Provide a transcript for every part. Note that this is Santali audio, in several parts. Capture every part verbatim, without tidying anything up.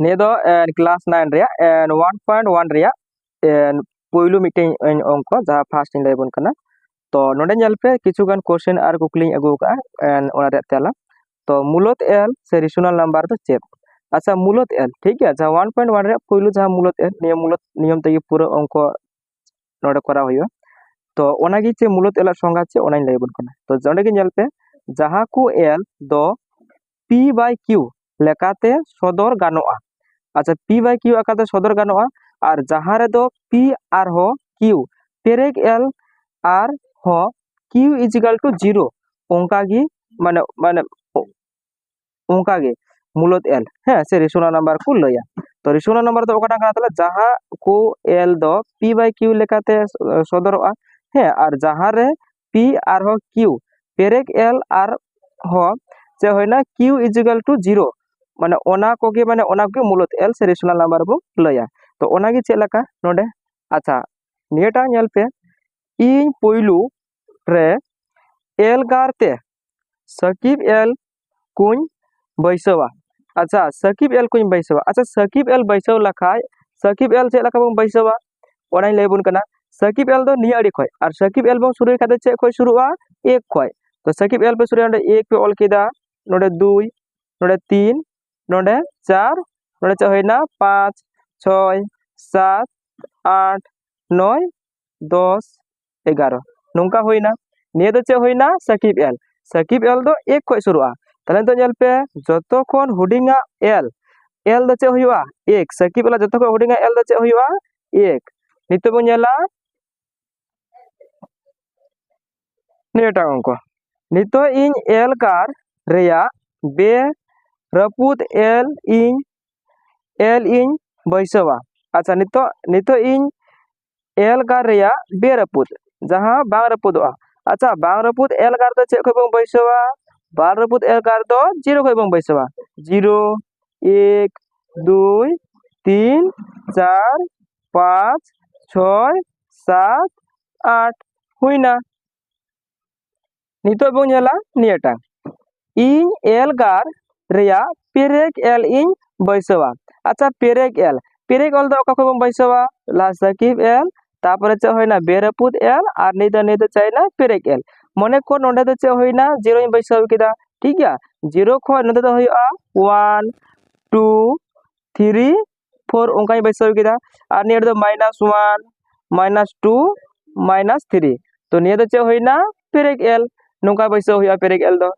ᱱᱤᱭᱟᱹ ᱫᱚ ᱠᱞᱟᱥ ᱱᱟᱭᱤᱱ ᱨᱮᱭᱟᱜ ᱚᱣᱟᱱ ᱯᱚᱭᱮᱱᱴ ᱚᱣᱟᱱ ᱨᱮᱭᱟᱜ ᱯᱩᱭᱞᱩ ᱢᱤᱫᱴᱮᱱ ᱚᱝᱠᱚ, ᱡᱟᱦᱟᱸ ᱯᱷᱟᱥᱴ ᱤᱧ ᱞᱟᱹᱭ ᱟᱵᱚᱱ ᱠᱟᱱᱟ᱾ ᱛᱚ ᱱᱚᱰᱮ ᱧᱮᱞ ᱯᱮ, ᱠᱤᱪᱷᱩ ᱜᱟᱱ ᱠᱚᱥᱪᱮᱱ ᱟᱨ ᱠᱩᱠᱞᱤᱧ ᱟᱹᱜᱩ ᱟᱠᱟᱫᱼᱟ, ᱚᱱᱟ ᱨᱮᱭᱟᱜ ᱛᱮᱞᱟ᱾ ᱛᱚ ᱢᱩᱞᱚᱛ ᱮᱞ ᱥᱮ ᱨᱮᱥᱚᱱᱟᱞ ᱱᱟᱢᱵᱟᱨ ᱫᱚ ᱪᱮᱫ? ᱟᱪᱪᱷᱟ, ᱢᱩᱞᱚᱛ ᱮᱞ, ᱴᱷᱤᱠ ᱜᱮᱭᱟ, ᱡᱟᱦᱟᱸ ᱚᱣᱟᱱ ᱯᱚᱭᱮᱱᱴ ᱚᱣᱟᱱ ᱨᱮᱭᱟᱜ ᱯᱩᱭᱞᱩ ᱡᱟᱦᱟᱸ ᱢᱩᱞᱚᱛ ᱮᱞ, ᱱᱤᱭᱟᱹ ᱢᱩᱞᱚᱛ ᱱᱤᱭᱚᱢ ᱛᱮᱜᱮ ᱯᱩᱨᱟᱹ ᱚᱝᱠᱚ ᱱᱚᱰᱮ ᱠᱚᱨᱟᱣ ᱦᱩᱭᱩᱜᱼᱟ᱾ ᱛᱚ ᱚᱱᱟᱜᱮ ᱪᱮᱫ ᱢᱩᱞᱚᱛ ᱮᱞ ᱟᱜ ᱥᱚᱝᱜᱷᱟ ᱪᱮᱫ, ᱚᱱᱟᱧ ᱞᱟᱹᱭ ᱟᱵᱚᱱ ᱠᱟᱱᱟ᱾ ᱛᱚ ᱚᱸᱰᱮ ᱜᱮ ᱧᱮᱞ ᱯᱮ, ᱡᱟᱦᱟᱸ ᱠᱚ ᱮᱞ ᱫᱚ ᱯᱤ ᱵᱟᱭ ᱠᱤᱭᱩ ᱞᱮᱠᱟᱛᱮ ᱥᱚᱫᱚᱨ ᱜᱟᱱᱚᱜᱼᱟ᱾ ᱟᱪᱪᱷᱟ, ᱯᱤ ᱵᱟᱭ ᱠᱤᱭᱩ ᱟᱠᱟᱛᱮ ᱥᱚᱫᱚᱨ ᱜᱟᱱᱚᱜᱼᱟ, ᱟᱨ ᱡᱟᱦᱟᱸ ᱨᱮᱫᱚ ᱯᱤ ᱟᱨᱦᱚᱸ ᱠᱤᱭᱩ ᱯᱮᱨᱮᱜ ᱮᱞ ᱟᱨᱦᱚᱸ ᱠᱤᱭᱩ ᱤᱡᱤᱠᱟᱞ ᱴᱩ ᱡᱤᱨᱳ, ᱚᱱᱠᱟᱜᱮ ᱢᱟᱱᱮ ᱢᱟᱱᱮ ᱚᱱᱠᱟᱜᱮ ᱢᱩᱞᱚᱛ ᱮᱞ, ᱦᱮᱸ, ᱥᱮ ᱨᱮᱥᱚᱱᱟᱞ ᱱᱟᱢᱵᱟᱨ ᱠᱚ ᱞᱟᱹᱭᱟ᱾ ᱛᱚ ᱨᱮᱥᱚᱱᱟᱞ ᱱᱟᱢᱵᱟᱨ ᱫᱚ ᱚᱠᱟᱴᱟᱜ ᱠᱟᱱᱟ? ᱛᱟᱦᱞᱮ ᱡᱟᱦᱟᱸ ᱠᱚ ᱮᱞ ᱫᱚ ᱯᱤ ᱵᱟᱭ ᱠᱤᱭᱩ ᱞᱮᱠᱟᱛᱮ ᱥᱚᱫᱚᱨᱚᱜᱼᱟ, ᱦᱮᱸ, ᱟᱨ ᱡᱟᱦᱟᱸ ᱨᱮ ᱯᱤ ᱟᱨᱦᱚᱸ ᱠᱤᱭᱩ ᱯᱮᱨᱮᱜ ᱮᱞ ᱟᱨᱦᱚᱸ ᱪᱮᱫ ᱦᱩᱭᱱᱟ, ᱠᱤᱭᱩ ᱤᱡᱤᱠᱟᱞ ᱴᱩ ᱡᱤᱨᱳ, ᱢᱟᱱᱮ ᱚᱱᱟ ᱠᱚᱜᱮ, ᱢᱟᱱᱮ ᱚᱱᱟ ᱠᱚᱜᱮ ᱢᱩᱞᱚᱛ ᱮᱞ ᱥᱮ ᱨᱮᱥᱚᱱᱟᱞ ᱱᱟᱢᱵᱟᱨ ᱵᱚ ᱞᱟᱹᱭᱟ᱾ ᱛᱚ ᱚᱱᱟᱜᱮ ᱪᱮᱫ ᱞᱮᱠᱟ ᱱᱚᱰᱮ? ᱟᱪᱪᱷᱟ, ᱱᱤᱭᱟᱹᱴᱟᱜ ᱧᱮᱞ ᱯᱮ, ᱤᱧ ᱯᱳᱭᱞᱳ ᱨᱮ ᱮᱞ ᱜᱟᱨ ᱛᱮ ᱥᱟᱠᱤᱵ ᱮᱞ ᱠᱚᱧ ᱵᱟᱹᱭᱥᱟᱹᱣᱟ᱾ ᱟᱪᱪᱷᱟ, ᱥᱟᱠᱤᱵ ᱮᱞ ᱠᱚᱧ ᱵᱟᱹᱭᱥᱟᱹᱣᱟ᱾ ᱟᱪᱪᱷᱟ, ᱥᱟᱠᱤᱵ ᱮᱞ ᱵᱟᱹᱭᱥᱟᱹᱣ ᱞᱮᱠᱷᱟᱡ, ᱥᱟᱠᱤᱵ ᱮᱞ ᱪᱮᱫ ᱞᱮᱠᱟ ᱵᱚᱱ ᱵᱟᱹᱭᱥᱟᱹᱣᱟ, ᱚᱱᱟᱧ ᱞᱟᱹᱭ ᱟᱵᱚᱱ ᱠᱟᱱᱟ᱾ ᱥᱟᱠᱤᱵ ᱮᱞ ᱫᱚ ᱱᱤᱭᱟᱹ ᱟᱲᱮ ᱠᱷᱚᱡ, ᱟᱨ ᱥᱟᱠᱤᱵ ᱮᱞ ᱵᱚᱱ ᱥᱩᱨᱩᱭ ᱠᱷᱟᱡ ᱫᱚ ᱪᱮᱫ ᱠᱷᱚᱡ ᱥᱩᱨᱩᱜᱼᱟ? ᱮᱠ ᱠᱷᱚᱡ᱾ ᱛᱚ ᱥᱟᱠᱤᱵ ᱮᱞ ᱯᱮ ᱥᱩᱨᱩᱭᱟ, ᱱᱚᱰᱮ ᱮᱠ ᱯᱮ ᱚᱞ ᱠᱮᱫᱟ, ᱱᱚᱰᱮ ᱫᱩᱭ, ᱱᱚᱰᱮ ᱛᱤᱱ, ᱱᱚᱰᱮ ᱪᱟᱨ, ᱱᱚᱰᱮ ᱪᱮᱫ ᱦᱩᱭᱱᱟ? ᱯᱟᱸᱪ, ᱪᱷᱚᱭ, ᱥᱟᱛ, ᱟᱴ, ᱱᱚᱭ, ᱫᱚᱥ, ᱮᱜᱟᱨᱚ, ᱱᱚᱝᱠᱟ ᱦᱩᱭᱱᱟ᱾ ᱱᱤᱭᱟᱹ ᱫᱚ ᱪᱮᱫ ᱦᱩᱭᱱᱟ? ᱥᱟᱠᱤᱵ ᱮᱞ᱾ ᱥᱟᱠᱤᱵ ᱮᱞ ᱫᱚ ᱮᱠ ᱠᱷᱚᱡ ᱥᱩᱨᱩᱜᱼᱟ᱾ ᱛᱟᱦᱞᱮ ᱱᱤᱛᱚᱜ ᱧᱮᱞ ᱯᱮ, ᱡᱚᱛᱚ ᱠᱷᱚᱱ ᱦᱩᱰᱤᱧᱟᱜ ᱮᱞ, ᱮᱞ ᱫᱚ ᱪᱮᱫ ᱦᱩᱭᱩᱜᱼᱟ? ᱮᱠ᱾ ᱥᱟᱠᱤᱵ ᱮᱞ ᱡᱚᱛᱚ ᱠᱷᱚᱱ ᱦᱩᱰᱤᱧᱟᱜ ᱮᱞ ᱫᱚ ᱪᱮᱫ ᱦᱩᱭᱩᱜᱼᱟ? ᱮᱠ᱾ ᱱᱤᱛᱚᱜ ᱵᱚᱱ ᱧᱮᱞᱟ ᱱᱤᱭᱟᱹᱴᱟᱜ ᱚᱝᱠᱚ᱾ ᱱᱤᱛᱚᱜ ᱤᱧ ᱮᱞ ᱜᱟᱨ ᱨᱮᱭᱟᱜ ᱵᱮ ᱨᱟᱹᱯᱩᱫ ᱮᱞ ᱤᱧ, ᱮᱞ ᱤᱧ ᱵᱟᱹᱭᱥᱟᱹᱣᱟ᱾ ᱟᱪᱪᱷᱟ, ᱱᱤᱛᱚᱜ, ᱱᱤᱛᱚᱜ ᱤᱧ ᱮᱞ ᱜᱟᱨ ᱨᱮᱭᱟᱜ ᱵᱮ ᱨᱟᱹᱯᱩᱫ, ᱡᱟᱦᱟᱸ ᱵᱟᱝ ᱨᱟᱹᱯᱩᱫᱚᱜᱼᱟ᱾ ᱟᱪᱪᱷᱟ, ᱵᱟᱝ ᱨᱟᱹᱯᱩᱫ ᱮᱞ ᱜᱟᱨ ᱫᱚ ᱪᱮᱫ ᱠᱷᱚᱡ ᱵᱚᱱ ᱵᱟᱹᱭᱥᱟᱹᱣᱟ? ᱵᱟᱝ ᱨᱟᱹᱯᱩᱫ ᱮᱞ ᱜᱟᱨ ᱫᱚ ᱡᱤᱨᱳ ᱠᱷᱚᱡ ᱵᱚᱱ ᱵᱟᱹᱭᱥᱟᱹᱣᱟ᱾ ᱡᱤᱨᱳ, ᱮᱠ, ᱫᱩᱭ, ᱛᱤᱱ, ᱪᱟᱨ, ᱯᱟᱸᱪ, ᱪᱷᱚᱭ, ᱥᱟᱛ, ᱟᱴ᱾ ᱦᱩᱭᱱᱟ᱾ ᱱᱤᱛᱚᱜ ᱵᱚᱱ ᱧᱮᱞᱟ ᱱᱤᱭᱟᱹᱴᱟᱝ, ᱤᱧ ᱮᱞ ᱜᱟᱨ ᱨᱮᱭᱟᱜ ᱯᱮᱨᱮᱠ ᱮᱞ ᱤᱧ ᱵᱟᱹᱭᱥᱟᱹᱣᱟ᱾ ᱟᱪᱪᱷᱟ, ᱯᱮᱨᱮᱠ ᱮᱞ, ᱯᱮᱨᱮᱠ ᱮᱞ ᱫᱚ ᱚᱠᱟ ᱠᱷᱚᱱ ᱵᱚᱱ ᱵᱟᱹᱭᱥᱟᱹᱣᱟ? ᱞᱟᱦᱟ ᱥᱟᱹᱠᱤᱵ ᱮᱞ, ᱛᱟᱯᱚᱨᱮ ᱪᱮᱫ ᱦᱩᱭᱱᱟ? ᱵᱮᱨᱟᱹᱯᱩᱫ ᱮᱞ, ᱟᱨ ᱱᱤᱭᱟᱹ ᱫᱚ, ᱱᱤᱭᱟᱹ ᱫᱚ ᱪᱮᱫ ᱦᱩᱭᱱᱟ? ᱯᱮᱨᱮᱠ ᱮᱞ᱾ ᱢᱚᱱᱮ ᱠᱚᱨ ᱱᱚᱸᱰᱮ ᱫᱚ ᱪᱮᱫ ᱦᱩᱭᱱᱟ? ᱡᱤᱨᱳᱧ ᱵᱟᱹᱭᱥᱟᱹᱣ ᱠᱮᱫᱟ, ᱴᱷᱤᱠ ᱜᱮᱭᱟ? ᱡᱤᱨᱳ ᱠᱷᱚᱱ ᱱᱚᱸᱰᱮ ᱫᱚ ᱦᱩᱭᱩᱜᱼᱟ ᱚᱣᱟᱱ, ᱴᱩ, ᱛᱷᱨᱤ, ᱯᱷᱳᱨ, ᱚᱱᱠᱟᱧ ᱵᱟᱹᱭᱥᱟᱹᱣ ᱠᱮᱫᱟ᱾ ᱟᱨ ᱱᱤᱭᱟᱹ ᱨᱮᱫᱚ minus one, minus two, minus three. ᱛᱚ ᱱᱤᱭᱟᱹ ᱫᱚ ᱪᱮᱫ ᱦᱩᱭᱱᱟ? ᱯᱮᱨᱮᱠ ᱮᱞ᱾ ᱱᱚᱝᱠᱟ ᱵᱟᱹᱭᱥᱟᱹᱣ ᱦᱩᱭᱩᱜᱼᱟ ᱯᱮᱨᱮᱠ ᱮᱞ ᱫᱚ᱾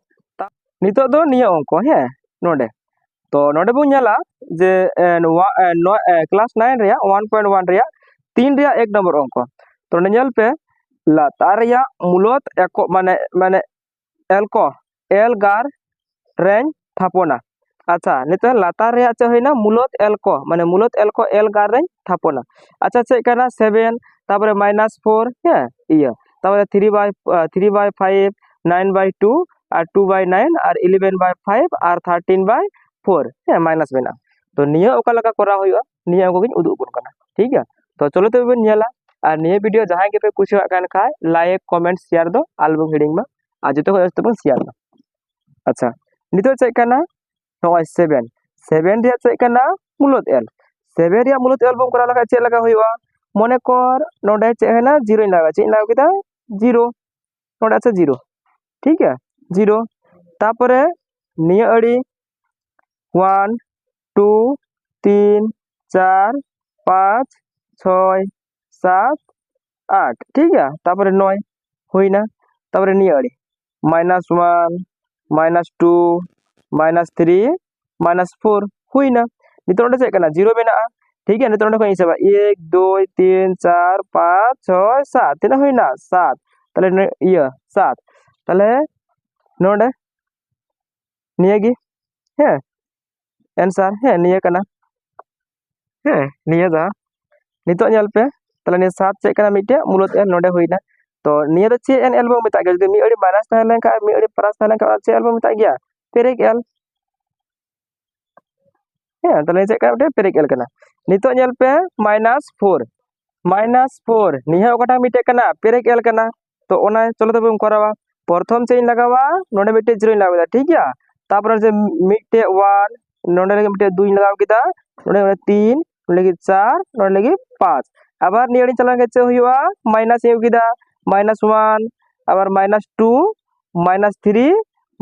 ᱱᱤᱛᱚᱜ ᱫᱚ ᱱᱤᱭᱟᱹ ᱚᱝᱠᱚ, ᱦᱮᱸ, ᱱᱚᱰᱮ᱾ ᱛᱚ ᱱᱚᱰᱮ ᱵᱚᱱ ᱧᱮᱞᱟ ᱡᱮ, ᱮ, ᱱᱚᱣᱟ, ᱮ, ᱱᱚᱣᱟ, ᱮ, ᱠᱞᱟᱥ ᱱᱟᱭᱤᱱ ᱨᱮᱭᱟᱜ ᱚᱣᱟᱱ ᱯᱚᱭᱮᱱᱴ ᱚᱣᱟᱱ ᱨᱮᱭᱟᱜ ᱛᱤᱱ ᱨᱮᱭᱟᱜ ᱮᱠ ᱱᱚᱢᱵᱚᱨ ᱚᱝᱠᱚ᱾ ᱛᱚ ᱱᱚᱰᱮ ᱧᱮᱞ ᱯᱮ, ᱞᱟᱛᱟᱨ ᱨᱮᱭᱟᱜ ᱢᱩᱞᱚᱛ ᱮᱠᱚ, ᱢᱟᱱᱮ, ᱢᱟᱱᱮ ᱮᱞ ᱠᱚ ᱮᱞ ᱜᱟᱨ ᱨᱮᱧ ᱛᱷᱟᱯᱚᱱᱟ᱾ ᱟᱪᱪᱷᱟ, ᱱᱤᱛᱚᱜ ᱞᱟᱛᱟᱨ ᱨᱮᱭᱟᱜ ᱪᱮᱫ ᱦᱩᱭᱱᱟ? ᱢᱩᱞᱚᱛ ᱮᱞ ᱠᱚ, ᱢᱟᱱᱮ ᱢᱩᱞᱚᱛ ᱮᱞ ᱠᱚ ᱮᱞ ᱜᱟᱨ ᱨᱮᱧ ᱛᱷᱟᱯᱚᱱᱟ᱾ ᱟᱪᱪᱷᱟ, ᱪᱮᱫ ᱠᱟᱱᱟ? ᱥᱮᱵᱷᱮᱱ, ᱛᱟᱯᱚᱨᱮ ᱢᱟᱭᱱᱟᱥ ᱯᱷᱳᱨ, ᱦᱮᱸ, ᱤᱭᱟᱹ, ᱛᱟᱯᱚᱨᱮ ᱛᱷᱨᱤ ᱵᱟᱭ, ᱛᱷᱨᱤ ᱵᱟᱭ ᱯᱷᱟᱭᱤᱵᱷ, ᱱᱟᱭᱤᱱ ᱵᱟᱭ ᱴᱩ, ᱟᱨ ᱴᱩ ᱵᱟᱭ ᱱᱟᱭᱤᱱ, ᱟᱨ ᱤᱞᱮᱵᱷᱮᱱ ᱵᱟᱭ ᱯᱷᱟᱭᱤᱵᱷ, ᱟᱨ ᱛᱷᱟᱨᱴᱤᱱ ᱵᱟᱭ ᱯᱷᱳᱨ, ᱦᱮᱸ, ᱢᱟᱭᱱᱟᱥ ᱢᱮᱱᱟᱜᱼᱟ᱾ ᱛᱚ ᱱᱤᱭᱟᱹ ᱚᱠᱟ ᱞᱮᱠᱟ ᱠᱚᱨᱟᱣ ᱦᱩᱭᱩᱜᱼᱟ, ᱱᱤᱭᱟᱹ ᱚᱝᱠᱚ ᱜᱤᱧ ᱩᱫᱩᱜ ᱟᱵᱚᱱ ᱠᱟᱱᱟ, ᱴᱷᱤᱠ ᱜᱮᱭᱟ? ᱛᱚ ᱪᱚᱞᱚ ᱛᱚᱵᱮ ᱵᱚᱱ ᱧᱮᱞᱟ᱾ ᱟᱨ ᱱᱤᱭᱟᱹ ᱵᱷᱤᱰᱤᱭᱳ ᱡᱟᱦᱟᱸᱭ ᱜᱮᱯᱮ ᱠᱩᱥᱤᱭᱟᱜ ᱠᱟᱱ ᱠᱷᱟᱡ, ᱞᱟᱭᱤᱠ, ᱠᱚᱢᱮᱱᱴ, ᱥᱮᱭᱟᱨ ᱫᱚ ᱟᱞᱚᱵᱚᱱ ᱦᱤᱲᱤᱧ ᱢᱟ, ᱟᱨ ᱡᱚᱛᱚ ᱠᱷᱚᱱ ᱡᱟᱹᱥᱛᱤ ᱵᱚᱱ ᱥᱮᱭᱟᱨ ᱢᱟ᱾ ᱟᱪᱪᱷᱟ, ᱱᱤᱛᱚᱜ ᱪᱮᱫ ᱠᱟᱱᱟ? ᱱᱚᱜᱼᱚᱭ ᱥᱮᱵᱷᱮᱱ, ᱥᱮᱵᱷᱮᱱ ᱨᱮᱭᱟᱜ ᱪᱮᱫ ᱠᱟᱱᱟ? ᱢᱩᱞᱚᱛ ᱮᱞ᱾ ᱥᱮᱵᱷᱮᱱ ᱨᱮᱭᱟᱜ ᱢᱩᱞᱚᱛ ᱮᱞ ᱵᱚᱱ ᱠᱚᱨᱟᱣ ᱞᱮᱠᱷᱟᱡ ᱪᱮᱫ ᱞᱮᱠᱟ ᱦᱩᱭᱩᱜᱼᱟ? ᱢᱚᱱᱮ ᱠᱚᱨ ᱱᱚᱰᱮ ᱪᱮᱫ ᱦᱩᱭᱱᱟ? ᱡᱤᱨᱳᱧ ᱞᱟᱜᱟᱣᱟ᱾ ᱪᱮᱫ ᱤᱧ ᱞᱟᱜᱟᱣ ᱠᱮᱫᱟ? ᱡᱤᱨᱳ᱾ ᱱᱚᱰᱮ ᱟᱪᱪᱷᱟ, ᱡᱤᱨᱳ, ᱴᱷᱤᱠ ᱜᱮᱭᱟ, ᱡᱤᱨᱳ᱾ ᱛᱟᱯᱚᱨᱮ ᱱᱤᱭᱟᱹ ᱟᱹᱲᱤ ᱚᱣᱟᱱ, ᱴᱩ, ᱛᱤᱱ, ᱪᱟᱨ, ᱯᱟᱸᱪ, ᱪᱷᱚᱭ, ᱥᱟᱛ, ᱟᱴ, ᱴᱷᱤᱠ ᱜᱮᱭᱟ᱾ ᱛᱟᱯᱚᱨᱮ ᱱᱚᱭ ᱦᱩᱭᱱᱟ᱾ ᱛᱟᱯᱚᱨᱮ ᱱᱤᱭᱟᱹ ᱟᱹᱲᱤ minus one, minus two, minus three, minus four ᱦᱩᱭᱱᱟ᱾ ᱱᱤᱛᱚᱜ ᱱᱚᱰᱮ ᱪᱮᱫ ᱠᱟᱱᱟ? ᱡᱤᱨᱳ ᱢᱮᱱᱟᱜᱼᱟ, ᱴᱷᱤᱠ ᱜᱮᱭᱟ᱾ ᱱᱤᱛᱚᱜ ᱱᱚᱰᱮ ᱠᱷᱚᱱ ᱤᱧ ᱦᱤᱥᱟᱹᱵᱟ, ᱮᱠ, ᱫᱩᱭ, ᱛᱤᱱ, ᱪᱟᱨ, ᱯᱟᱸᱪ, ᱪᱷᱚᱭ, ᱥᱟᱛ᱾ ᱛᱤᱱᱟᱹᱜ ᱦᱩᱭᱱᱟ? ᱥᱟᱛ᱾ ᱛᱟᱦᱞᱮ ᱱᱚ-, ᱤᱭᱟᱹ, ᱥᱟᱛ᱾ ᱛᱟᱦᱞᱮ ᱱᱚᱰᱮ ᱱᱤᱭᱟᱹ ᱜᱮ, ᱦᱮᱸ, ᱮᱱᱥᱟᱨ, ᱦᱮᱸ, ᱱᱤᱭᱟᱹ ᱠᱟᱱᱟ, ᱦᱮᱸ, ᱱᱤᱭᱟᱹ ᱫᱚ᱾ ᱱᱤᱛᱚᱜ ᱧᱮᱞ ᱯᱮ, ᱛᱟᱦᱞᱮ ᱱᱤᱭᱟᱹ ᱥᱟᱛ ᱪᱮᱫ ᱠᱟᱱᱟ? ᱢᱤᱫᱴᱮᱡ ᱢᱩᱞᱚᱛ ᱮᱞ ᱱᱚᱰᱮ ᱦᱩᱭᱱᱟ᱾ ᱛᱚ ᱱᱤᱭᱟᱹ ᱫᱚ ᱪᱮᱫ ᱮᱞ ᱵᱚᱱ ᱢᱮᱛᱟᱜ ᱜᱮᱭᱟ? ᱡᱩᱫᱤ ᱢᱤᱫ ᱟᱹᱲᱤ ᱢᱟᱭᱱᱟᱥ ᱛᱟᱦᱮᱸ ᱞᱮᱱᱠᱷᱟᱱ ᱟᱨ ᱢᱤᱫ ᱟᱹᱲᱤ ᱯᱞᱟᱥ ᱛᱟᱦᱮᱸ ᱞᱮᱱᱠᱷᱟᱱ, ᱚᱱᱟ ᱪᱮᱫ ᱮᱞ ᱵᱚᱱ ᱢᱮᱛᱟᱜ ᱜᱮᱭᱟ? ᱯᱮᱨᱮᱠ ᱮᱞ᱾ ᱦᱮᱸ, ᱛᱟᱦᱞᱮ ᱪᱮᱫ ᱠᱟᱱᱟ? ᱢᱤᱫᱴᱮᱱ ᱯᱮᱨᱮᱠ ᱮᱞ ᱠᱟᱱᱟ᱾ ᱱᱤᱛᱚᱜ ᱧᱮᱞ ᱯᱮ, ᱢᱟᱭᱱᱟᱥ ᱯᱷᱳᱨ, ᱢᱟᱭᱱᱟᱥ ᱯᱷᱳᱨ, ᱱᱤᱭᱟᱹ ᱚᱠᱟᱴᱟᱜ ᱢᱤᱫᱴᱮᱡ ᱠᱟᱱᱟ? ᱯᱮᱨᱮᱠ ᱮᱞ ᱠᱟᱱᱟ᱾ ᱛᱚ ᱚᱱᱟ ᱪᱚᱞᱚ ᱛᱚᱵᱮ ᱵᱚᱱ ᱠᱚᱨᱟᱣᱟ᱾ ᱯᱨᱚᱛᱷᱚᱢ ᱪᱮᱫ ᱤᱧ ᱞᱟᱜᱟᱣᱟ? ᱱᱚᱰᱮ ᱢᱤᱫᱴᱮᱡ ᱡᱤᱨᱳᱧ ᱞᱟᱜᱟᱣ ᱠᱮᱫᱟ, ᱴᱷᱤᱠ ᱜᱮᱭᱟ᱾ ᱛᱟᱯᱚᱨᱮ ᱡᱮ ᱢᱤᱫᱴᱮᱡ ᱳᱣᱟᱱ, ᱱᱚᱰᱮ ᱞᱟᱹᱜᱤᱫ ᱢᱤᱫᱴᱮᱡ ᱫᱩᱭ ᱞᱟᱜᱟᱣ ᱠᱮᱫᱟ, ᱱᱚᱰᱮ ᱢᱤᱫᱴᱮᱡ ᱛᱤᱱ, ᱱᱚᱰᱮ ᱞᱟᱹᱜᱤᱫ ᱪᱟᱨ, ᱱᱚᱰᱮ ᱞᱟᱹᱜᱤᱫ ᱯᱟᱸᱪ᱾ ᱟᱵᱟᱨ ᱱᱤᱭᱟᱹ ᱟᱹᱰᱤ ᱪᱟᱞᱟᱣ ᱞᱮᱱᱠᱷᱟᱱ ᱪᱮᱫ ᱦᱩᱭᱩᱜᱼᱟ? ᱢᱟᱭᱱᱟᱥ ᱤᱧ ᱟᱹᱜᱩ ᱠᱮᱫᱟ, ᱢᱟᱭᱱᱟᱥ ᱳᱣᱟᱱ, ᱟᱵᱟᱨ minus two, minus three,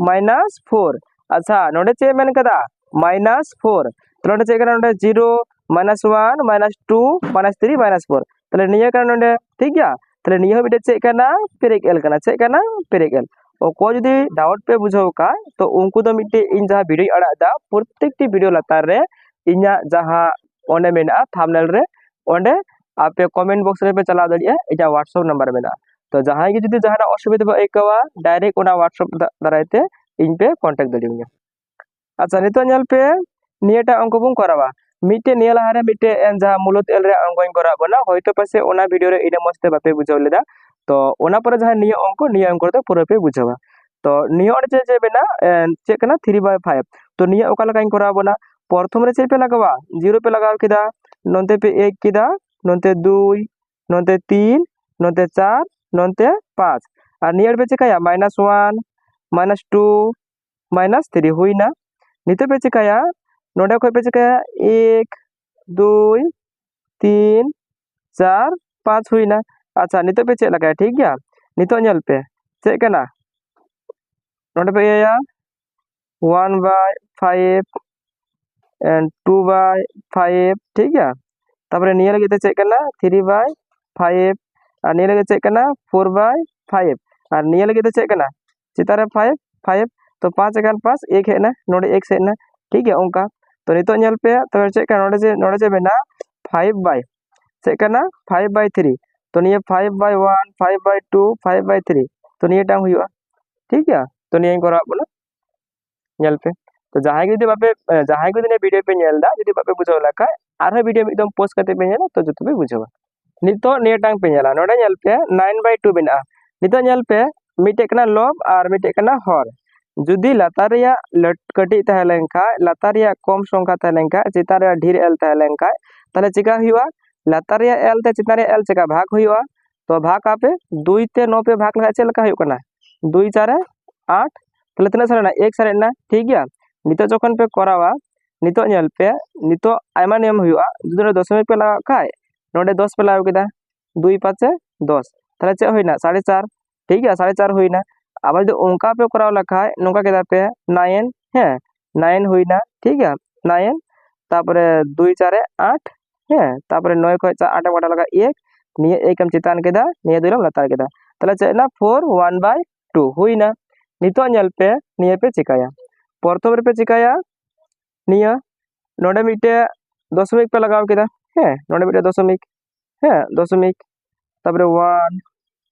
minus four. ᱟᱪᱪᱷᱟ, ᱱᱚᱰᱮ ᱪᱮᱫ ᱢᱮᱱ ᱠᱟᱫᱟ? Minus four. ᱛᱟᱦᱞᱮ ᱱᱚᱰᱮ ᱪᱮᱫ ᱠᱟᱱᱟ? ᱱᱚᱰᱮ zero, minus one, minus two, minus three, minus four. ᱛᱟᱦᱞᱮ ᱱᱤᱭᱟᱹ ᱠᱟᱱᱟ ᱱᱚᱰᱮ, ᱴᱷᱤᱠ ᱜᱮᱭᱟ? ᱛᱟᱦᱞᱮ ᱱᱤᱭᱟᱹ ᱦᱚᱸ ᱢᱤᱫᱴᱮᱡ ᱪᱮᱫ ᱠᱟᱱᱟ? ᱯᱮᱨᱮᱠ ᱮᱞ ᱠᱟᱱᱟ᱾ ᱪᱮᱫ ᱠᱟᱱᱟ? ᱯᱮᱨᱮᱠ ᱮᱞ᱾ ᱚᱠᱚᱭ ᱡᱩᱫᱤ ᱰᱟᱣᱩᱴ ᱯᱮ ᱵᱩᱡᱷᱟᱹᱣ ᱠᱷᱟᱡ, ᱛᱚ ᱩᱱᱠᱩ ᱫᱚ ᱢᱤᱫᱴᱮᱡ ᱤᱧ ᱡᱟᱦᱟᱸ ᱵᱷᱤᱰᱤᱭᱳᱧ ᱟᱲᱟᱜ ᱮᱫᱟ, ᱯᱨᱚᱛᱛᱮᱠᱴᱤ ᱵᱷᱤᱰᱤᱭᱳ ᱞᱟᱛᱟᱨ ᱨᱮ ᱤᱧᱟᱹᱜ ᱡᱟᱦᱟᱸ ᱚᱸᱰᱮ ᱢᱮᱱᱟᱜᱼᱟ ᱛᱷᱟᱢᱵᱱᱮᱞ ᱨᱮ, ᱚᱸᱰᱮ ᱟᱯᱮ ᱠᱚᱢᱮᱱᱴ ᱵᱚᱠᱥ ᱨᱮᱯᱮ ᱪᱟᱞᱟᱣ ᱫᱟᱲᱮᱭᱟᱜᱼᱟ, ᱤᱧᱟᱹᱜ WhatsApp ᱱᱟᱢᱵᱟᱨ ᱢᱮᱱᱟᱜᱼᱟ᱾ ᱛᱚ ᱡᱟᱦᱟᱸᱭ ᱜᱮ ᱡᱩᱫᱤ ᱡᱟᱦᱟᱱᱟᱜ ᱚᱥᱩᱵᱤᱫᱷᱟ ᱯᱮ ᱟᱹᱭᱠᱟᱹᱣᱟ, ᱰᱟᱭᱨᱮᱠᱴ ᱚᱱᱟ WhatsApp ᱫᱟ-, ᱫᱟᱨᱟᱭ ᱛᱮ ᱤᱧ ᱯᱮ ᱠᱚᱱᱴᱟᱠᱴ ᱫᱟᱲᱮᱭᱟᱹᱧᱟ᱾ ᱟᱪᱪᱷᱟ, ᱱᱤᱛᱚᱜ ᱧᱮᱞ ᱯᱮ, ᱱᱤᱭᱟᱹᱴᱟᱜ ᱚᱝᱠᱚ ᱵᱚᱱ ᱠᱚᱨᱟᱣᱟ᱾ ᱢᱤᱫᱴᱮᱡ ᱱᱤᱭᱟᱹ ᱞᱟᱦᱟᱨᱮ ᱢᱤᱫᱴᱮᱡ ᱮ, ᱡᱟᱦᱟᱸ ᱢᱩᱞᱩᱫ ᱮᱞ ᱨᱮᱭᱟᱜ ᱚᱝᱠᱚᱧ ᱠᱚᱨᱟᱣ ᱵᱚᱱᱟ, ᱦᱚᱭᱛᱳ ᱯᱟᱥᱮᱡ ᱚᱱᱟ ᱵᱷᱤᱰᱤᱭᱳ ᱨᱮ ᱤᱱᱟᱹ ᱢᱚᱡᱽ ᱛᱮ ᱵᱟᱯᱮ ᱵᱩᱡᱷᱟᱹᱣ ᱞᱮᱫᱟ᱾ ᱛᱚ ᱚᱱᱟ ᱯᱚᱨᱮ ᱡᱟᱦᱟᱸ ᱱᱤᱭᱟᱹ ᱚᱝᱠᱚ, ᱱᱤᱭᱟᱹ ᱚᱝᱠᱚ ᱨᱮᱫᱚ ᱯᱩᱨᱟᱹ ᱯᱮ ᱵᱩᱡᱷᱟᱹᱣᱟ᱾ ᱛᱚ ᱱᱤᱭᱟᱹ ᱚᱸᱰᱮ ᱪᱮᱫ, ᱪᱮᱫ ᱢᱮᱱᱟᱜᱼᱟ? ᱮ, ᱪᱮᱫ ᱠᱟᱱᱟ? ᱛᱷᱨᱤ ᱵᱟᱭ ᱯᱷᱟᱭᱤᱵᱷ᱾ ᱛᱚ ᱱᱤᱭᱟᱹ ᱚᱠᱟ ᱞᱮᱠᱟᱧ ᱠᱚᱨᱟᱣ ᱵᱚᱱᱟ? ᱯᱨᱚᱛᱷᱚᱢ ᱨᱮ ᱪᱮᱫ ᱯᱮ ᱞᱟᱜᱟᱣᱟ? ᱡᱤᱨᱳ ᱯᱮ ᱞᱟᱜᱟᱣ ᱠᱮᱫᱟ, ᱱᱚᱱᱛᱮ ᱯᱮ ᱮᱠ ᱠᱮᱫᱟ, ᱱᱚᱱᱛᱮ ᱫᱩᱭ, ᱱᱚᱱᱛᱮ ᱛᱤᱱ, ᱱᱚᱱᱛᱮ ᱪᱟᱨ, ᱱᱚᱱᱛᱮ ᱯᱟᱸᱪ᱾ ᱟᱨ ᱱᱤᱭᱟᱹ ᱨᱮᱯᱮ ᱪᱤᱠᱟᱹᱭᱟ? Minus one, minus two, minus three ᱦᱩᱭᱱᱟ᱾ ᱱᱤᱛᱚᱜ ᱯᱮ ᱪᱤᱠᱟᱹᱭᱟ? ᱱᱚᱰᱮ ᱠᱷᱚᱡ ᱯᱮ ᱪᱤᱠᱟᱹᱭᱟ? ᱮᱠ, ᱫᱩᱭ, ᱛᱤᱱ, ᱪᱟᱨ, ᱯᱟᱸᱪ ᱦᱩᱭᱱᱟ᱾ ᱟᱪᱪᱷᱟ, ᱱᱤᱛᱚᱜ ᱯᱮ ᱪᱮᱫ ᱞᱮᱠᱟᱭᱟ? ᱴᱷᱤᱠ ᱜᱮᱭᱟ? ᱱᱤᱛᱚᱜ ᱧᱮᱞ ᱯᱮ, ᱪᱮᱫ ᱠᱟᱱᱟ? ᱱᱚᱰᱮ ᱯᱮ ᱤᱭᱟᱹᱭᱟ, one by five and two by five, ᱴᱷᱤᱠ ᱜᱮᱭᱟ? ᱛᱟᱯᱚᱨᱮ ᱱᱤᱭᱟᱹ ᱞᱟᱹᱜᱤᱫ ᱛᱮ ᱪᱮᱫ ᱠᱟᱱᱟ? ᱛᱷᱨᱤ ᱵᱟᱭ ᱯᱷᱟᱭᱤᱵᱷ᱾ ᱟᱨ ᱱᱤᱭᱟᱹ ᱞᱟᱹᱜᱤᱫ ᱪᱮᱫ ᱠᱟᱱᱟ? ᱯᱷᱳᱨ ᱵᱟᱭ ᱯᱷᱟᱭᱤᱵᱷ᱾ ᱟᱨ ᱱᱤᱭᱟᱹ ᱞᱟᱹᱜᱤᱫ ᱫᱚ ᱪᱮᱫ ᱠᱟᱱᱟ? ᱪᱮᱛᱟᱱ ᱨᱮ ᱯᱷᱟᱭᱤᱵᱷ, ᱯᱷᱟᱭᱤᱵᱷ, ᱛᱚ ᱯᱟᱸᱪ ᱮᱠᱟᱱ ᱯᱟᱸᱪ, ᱮᱠ ᱦᱮᱡ ᱮᱱᱟ, ᱱᱚᱰᱮ ᱮᱠᱥ ᱦᱮᱡ ᱮᱱᱟ, ᱴᱷᱤᱠ ᱜᱮᱭᱟ? ᱚᱱᱠᱟ᱾ ᱛᱚ ᱱᱤᱛᱚᱜ ᱧᱮᱞ ᱯᱮ, ᱛᱚᱵᱮ ᱪᱮᱫ ᱠᱟᱱᱟ? ᱱᱚᱰᱮ ᱡᱮ, ᱱᱚᱰᱮ ᱡᱮ ᱢᱮᱱᱟᱜᱼᱟ ᱯᱷᱟᱭᱤᱵᱷ ᱵᱟᱭ, ᱪᱮᱫ ᱠᱟᱱᱟ? ᱯᱷᱟᱭᱤᱵᱷ ᱵᱟᱭ ᱛᱷᱨᱤ᱾ ᱛᱚ ᱱᱤᱭᱟᱹ ᱯᱷᱟᱭᱤᱵᱷ ᱵᱟᱭ ᱳᱣᱟᱱ, ᱯᱷᱟᱭᱤᱵᱷ ᱵᱟᱭ ᱴᱩ, ᱯᱷᱟᱭᱤᱵᱷ ᱵᱟᱭ ᱛᱷᱨᱤ, ᱛᱚ ᱱᱤᱭᱟᱹᱴᱟᱝ ᱦᱩᱭᱩᱜᱼᱟ, ᱴᱷᱤᱠ ᱜᱮᱭᱟ? ᱛᱚ ᱱᱤᱭᱟᱹᱧ ᱠᱚᱨᱟᱣ ᱟᱫ ᱵᱚᱱᱟ, ᱧᱮᱞ ᱯᱮ᱾ ᱛᱚ ᱡᱟᱦᱟᱸᱭ ᱜᱮ ᱡᱩᱫᱤ ᱵᱟᱯᱮ, ᱮ, ᱡᱟᱦᱟᱸᱭ ᱜᱮ ᱡᱩᱫᱤ ᱱᱤᱭᱟᱹ ᱵᱷᱤᱰᱤᱭᱳ ᱯᱮ ᱧᱮᱞ ᱮᱫᱟ, ᱡᱩᱫᱤ ᱵᱟᱯᱮ ᱵᱩᱡᱷᱟᱹᱣ ᱞᱮᱠᱷᱟᱡ ᱟᱨᱦᱚᱸ ᱵᱷᱤᱰᱤᱭᱳ ᱢᱤᱫ ᱫᱚᱢ ᱯᱚᱡᱽ ᱠᱟᱛᱮ ᱯᱮ ᱧᱮᱞᱟ, ᱛᱚ ᱡᱚᱛᱚ ᱯᱮ ᱵᱩᱡᱷᱟᱹᱣᱟ᱾ ᱱᱤᱛᱚᱜ ᱱᱤᱭᱟᱹᱴᱟᱝ ᱯᱮ ᱧᱮᱞᱟ, ᱱᱚᱰᱮ ᱧᱮᱞ ᱯᱮ, ᱱᱟᱭᱤᱱ ᱵᱟᱭ ᱴᱩ ᱢᱮᱱᱟᱜᱼᱟ᱾ ᱱᱤᱛᱚᱜ ᱧᱮᱞ ᱯᱮ, ᱢᱤᱫᱴᱮᱡ ᱠᱟᱱᱟ ᱞᱚᱵ ᱟᱨ ᱢᱤᱫᱴᱮᱡ ᱠᱟᱱᱟ ᱦᱚᱨ᱾ ᱡᱩᱫᱤ ᱞᱟᱛᱟᱨ ᱨᱮᱭᱟᱜ ᱞᱟᱹᱴ-, ᱠᱟᱹᱴᱤᱡ ᱛᱟᱦᱮᱸ ᱞᱮᱱᱠᱷᱟᱡ, ᱞᱟᱛᱟᱨ ᱨᱮᱭᱟᱜ ᱠᱚᱢ ᱥᱚᱝᱠᱷᱟ ᱛᱟᱦᱮᱸ ᱞᱮᱱᱠᱷᱟᱡ, ᱪᱮᱛᱟᱱ ᱨᱮᱭᱟᱜ ᱰᱷᱮᱨ ᱮᱞ ᱛᱟᱦᱮᱸ ᱞᱮᱱᱠᱷᱟᱡ, ᱛᱟᱦᱞᱮ ᱪᱮᱠᱟ ᱦᱩᱭᱩᱜᱼᱟ? ᱞᱟᱛᱟᱨ ᱨᱮᱭᱟᱜ ᱮᱞ ᱛᱮ ᱪᱮᱛᱟᱱ ᱨᱮᱭᱟᱜ ᱮᱞ ᱪᱮᱠᱟ ᱵᱷᱟᱜᱽ ᱦᱩᱭᱩᱜᱼᱟ? ᱛᱚ ᱵᱷᱟᱜᱽ ᱟᱯᱮ, ᱫᱩᱭ ᱛᱮ ᱱᱚ ᱯᱮ ᱵᱷᱟᱜᱽ ᱞᱮᱠᱷᱟᱡ ᱪᱮᱫ ᱞᱮᱠᱟ ᱦᱩᱭᱩᱜ ᱠᱟᱱᱟ? ᱫᱩᱭ ᱪᱟᱨᱮ ᱟᱴ, ᱛᱟᱦᱚᱞᱮ ᱛᱤᱱᱟᱹᱜ ᱥᱟᱨᱮᱡ ᱮᱱᱟ? ᱮᱠ ᱥᱟᱨᱮᱡ ᱮᱱᱟ, ᱴᱷᱤᱠ ᱜᱮᱭᱟ᱾ ᱱᱤᱛᱚᱜ ᱡᱚᱠᱷᱚᱱ ᱯᱮ ᱠᱚᱨᱟᱣᱟ, ᱱᱤᱛᱚᱜ ᱧᱮᱞ ᱯᱮ, ᱱᱤᱛᱚᱜ ᱟᱭᱢᱟ ᱱᱤᱭᱚᱢ ᱦᱩᱭᱩᱜᱼᱟ᱾ ᱡᱩᱫᱤ ᱱᱚᱰᱮ ᱫᱚᱥᱚᱢᱤᱠ ᱯᱮ ᱞᱟᱜᱟᱣ ᱠᱷᱟᱡ, ᱱᱚᱰᱮ ᱫᱚᱥ ᱯᱮ ᱞᱟᱜᱟᱣ ᱠᱮᱫᱟ, ᱫᱩᱭ ᱯᱟᱸᱪᱮ ᱫᱚᱥ, ᱛᱟᱦᱚᱞᱮ ᱪᱮᱫ ᱦᱩᱭᱱᱟ? ᱥᱟᱲᱮ ᱪᱟᱨ, ᱴᱷᱤᱠ ᱜᱮᱭᱟ, ᱥᱟᱲᱮ ᱪᱟᱨ ᱦᱩᱭᱱᱟ᱾ ᱟᱵᱟᱨ ᱡᱩᱫᱤ ᱚᱱᱠᱟ ᱯᱮ ᱠᱚᱨᱟᱣ ᱞᱮᱠᱷᱟᱡ, ᱱᱚᱝᱠᱟ ᱠᱮᱫᱟ ᱯᱮ ᱱᱟᱭᱤᱱ, ᱦᱮᱸ, ᱱᱟᱭᱤᱱ ᱦᱩᱭᱱᱟ, ᱴᱷᱤᱠ ᱜᱮᱭᱟ, ᱱᱟᱭᱤᱱ, ᱛᱟᱯᱚᱨᱮ ᱫᱩᱭ ᱪᱟᱨᱮ ᱟᱴ, ᱦᱮᱸ, ᱛᱟᱯᱚᱨᱮ ᱱᱚᱭ ᱠᱷᱚᱡ ᱪᱟᱨ ᱟᱴ ᱮᱢ ᱠᱟᱴᱟᱣ ᱞᱮᱠᱷᱟᱡ ᱮᱠ, ᱱᱤᱭᱟᱹ ᱮᱠ ᱮᱢ ᱪᱮᱛᱟᱱ ᱠᱮᱫᱟ, ᱱᱤᱭᱟᱹ ᱫᱩᱭ ᱮᱢ ᱞᱟᱛᱟᱨ ᱠᱮᱫᱟ, ᱛᱟᱦᱚᱞᱮ ᱪᱮᱫ ᱮᱱᱟ? ᱯᱷᱳᱨ ᱳᱣᱟᱱ ᱵᱟᱭ ᱴᱩ ᱦᱩᱭᱱᱟ᱾ ᱱᱤᱛᱚᱜ ᱧᱮᱞ ᱯᱮ, ᱱᱤᱭᱟᱹ ᱯᱮ ᱪᱤᱠᱟᱹᱭᱟ, ᱯᱨᱚᱛᱷᱚᱢ ᱨᱮᱯᱮ ᱪᱤᱠᱟᱹᱭᱟ, ᱱᱤᱭᱟᱹ ᱱᱚᱰᱮ ᱢᱤᱫᱴᱮᱡ ᱫᱚᱥᱚᱢᱤᱠ ᱯᱮ ᱞᱟᱜᱟᱣ ᱠᱮᱫᱟ, ᱦᱮᱸ, ᱱᱚᱰᱮ ᱢᱤᱫᱴᱮᱡ ᱫᱚᱥᱚᱢᱤᱠ, ᱦᱮᱸ, ᱫᱚᱥᱚᱢᱤᱠ, ᱛᱟᱯᱚᱨᱮ ᱳᱣᱟᱱ,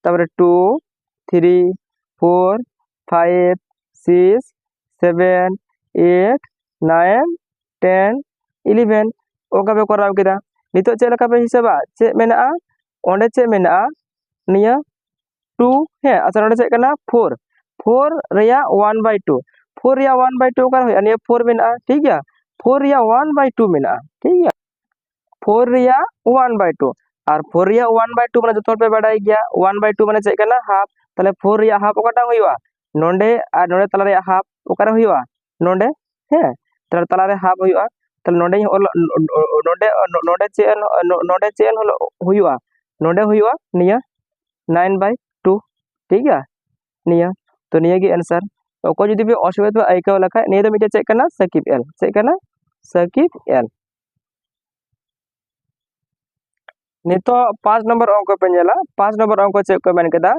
ᱛᱟᱯᱚᱨᱮ two, three, four, five, six, seven, eight, nine, ten, eleven, ᱚᱱᱠᱟ ᱯᱮ ᱠᱚᱨᱟᱣ ᱠᱮᱫᱟ᱾ ᱱᱤᱛᱚᱜ ᱪᱮᱫ ᱞᱮᱠᱟ ᱯᱮ ᱦᱤᱥᱟᱹᱵᱟ? ᱪᱮᱫ ᱢᱮᱱᱟᱜᱼᱟ ᱚᱸᱰᱮ? ᱪᱮᱫ ᱢᱮᱱᱟᱜᱼᱟ? ᱱᱤᱭᱟᱹ ᱴᱩ, ᱦᱮᱸ, ᱟᱪᱪᱷᱟ, ᱱᱚᱰᱮ ᱪᱮᱫ ᱠᱟᱱᱟ? ᱯᱷᱳᱨ᱾ ᱯᱷᱳᱨ ᱨᱮᱭᱟᱜ ᱳᱣᱟᱱ ᱵᱟᱭ ᱴᱩ, ᱯᱷᱳᱨ ᱨᱮᱭᱟᱜ ᱳᱣᱟᱱ ᱵᱟᱭ ᱴᱩ ᱚᱠᱟᱨᱮ ᱦᱩᱭᱩᱜᱼᱟ? ᱱᱤᱭᱟᱹ ᱯᱷᱳᱨ ᱢᱮᱱᱟᱜᱼᱟ, ᱴᱷᱤᱠ ᱜᱮᱭᱟ, ᱯᱷᱳᱨ ᱨᱮᱭᱟᱜ ᱳᱣᱟᱱ ᱵᱟᱭ ᱴᱩ ᱢᱮᱱᱟᱜᱼᱟ, ᱴᱷᱤᱠ ᱜᱮᱭᱟ, ᱯᱷᱳᱨ ᱨᱮᱭᱟᱜ ᱳᱣᱟᱱ ᱵᱟᱭ ᱴᱩ᱾ ᱟᱨ ᱯᱷᱳᱨ ᱨᱮᱭᱟᱜ ᱳᱣᱟᱱ ᱵᱟᱭ ᱴᱩ ᱢᱟᱱᱮ ᱡᱚᱛᱚ ᱦᱚᱲ ᱯᱮ ᱵᱟᱰᱟᱭ ᱜᱮᱭᱟ, ᱳᱣᱟᱱ ᱵᱟᱭ ᱴᱩ ᱢᱟᱱᱮ ᱪᱮᱫ ᱠᱟᱱᱟ? ᱦᱟᱯ᱾ ᱛᱟᱦᱚᱞᱮ ᱯᱷᱳᱨ ᱨᱮᱭᱟᱜ ᱦᱟᱯ ᱚᱠᱟᱴᱟᱝ ᱦᱩᱭᱩᱜᱼᱟ? ᱱᱚᱰᱮ᱾ ᱟᱨ ᱱᱚᱰᱮ ᱛᱟᱞᱟ ᱨᱮᱭᱟᱜ ᱦᱟᱯ ᱚᱠᱟᱨᱮ ᱦᱩᱭᱩᱜᱼᱟ? ᱱᱚᱰᱮ, ᱦᱮᱸ, ᱛᱟᱦᱚᱞᱮ ᱛᱟᱞᱟᱨᱮ ᱦᱟᱯ ᱦᱩᱭᱩᱜᱼᱟ᱾ ᱛᱟᱦᱚᱞᱮ ᱱᱚᱰᱮ ᱦᱚᱸ ᱚᱞ-, ᱱᱚᱰᱮ, ᱱᱚᱰᱮ ᱪᱮᱫ ᱮᱱ-, ᱱᱚᱰᱮ ᱪᱮᱫ ᱮᱱ ᱦᱩᱭᱩᱜᱼᱟ? ᱱᱚᱰᱮ ᱦᱩᱭᱩᱜᱼᱟ ᱱᱤᱭᱟᱹ ᱱᱟᱭᱤᱱ ᱵᱟᱭ ᱴᱩ, ᱴᱷᱤᱠ ᱜᱮᱭᱟ, ᱱᱤᱭᱟᱹ᱾ ᱛᱚ ᱱᱤᱭᱟᱹ ᱜᱮ ᱮᱱᱥᱟᱨ᱾ ᱚᱠᱚᱭ ᱡᱩᱫᱤ ᱯᱮ ᱚᱥᱩᱵᱤᱫᱷᱟ ᱯᱮ ᱟᱹᱭᱠᱟᱹᱣ ᱞᱮᱠᱷᱟᱡ, ᱱᱤᱭᱟᱹ ᱫᱚ ᱢᱤᱫᱴᱮᱡ ᱪᱮᱫ ᱠᱟᱱᱟ? ᱥᱟᱠᱤᱵ ᱮᱞ᱾ ᱪᱮᱫ ᱠᱟᱱᱟ? ᱥᱟᱠᱤᱵ ᱮᱞ᱾ ᱱᱤᱛᱚᱜ ᱯᱟᱸᱪ ᱱᱚᱢᱵᱚᱨ ᱚᱝᱠᱚ ᱯᱮ ᱧᱮᱞᱟ᱾ ᱯᱟᱸᱪ ᱱᱚᱢᱵᱚᱨ ᱚᱝᱠᱚ ᱪᱮᱫ ᱠᱚ ᱢᱮᱱ ᱠᱮᱫᱟ?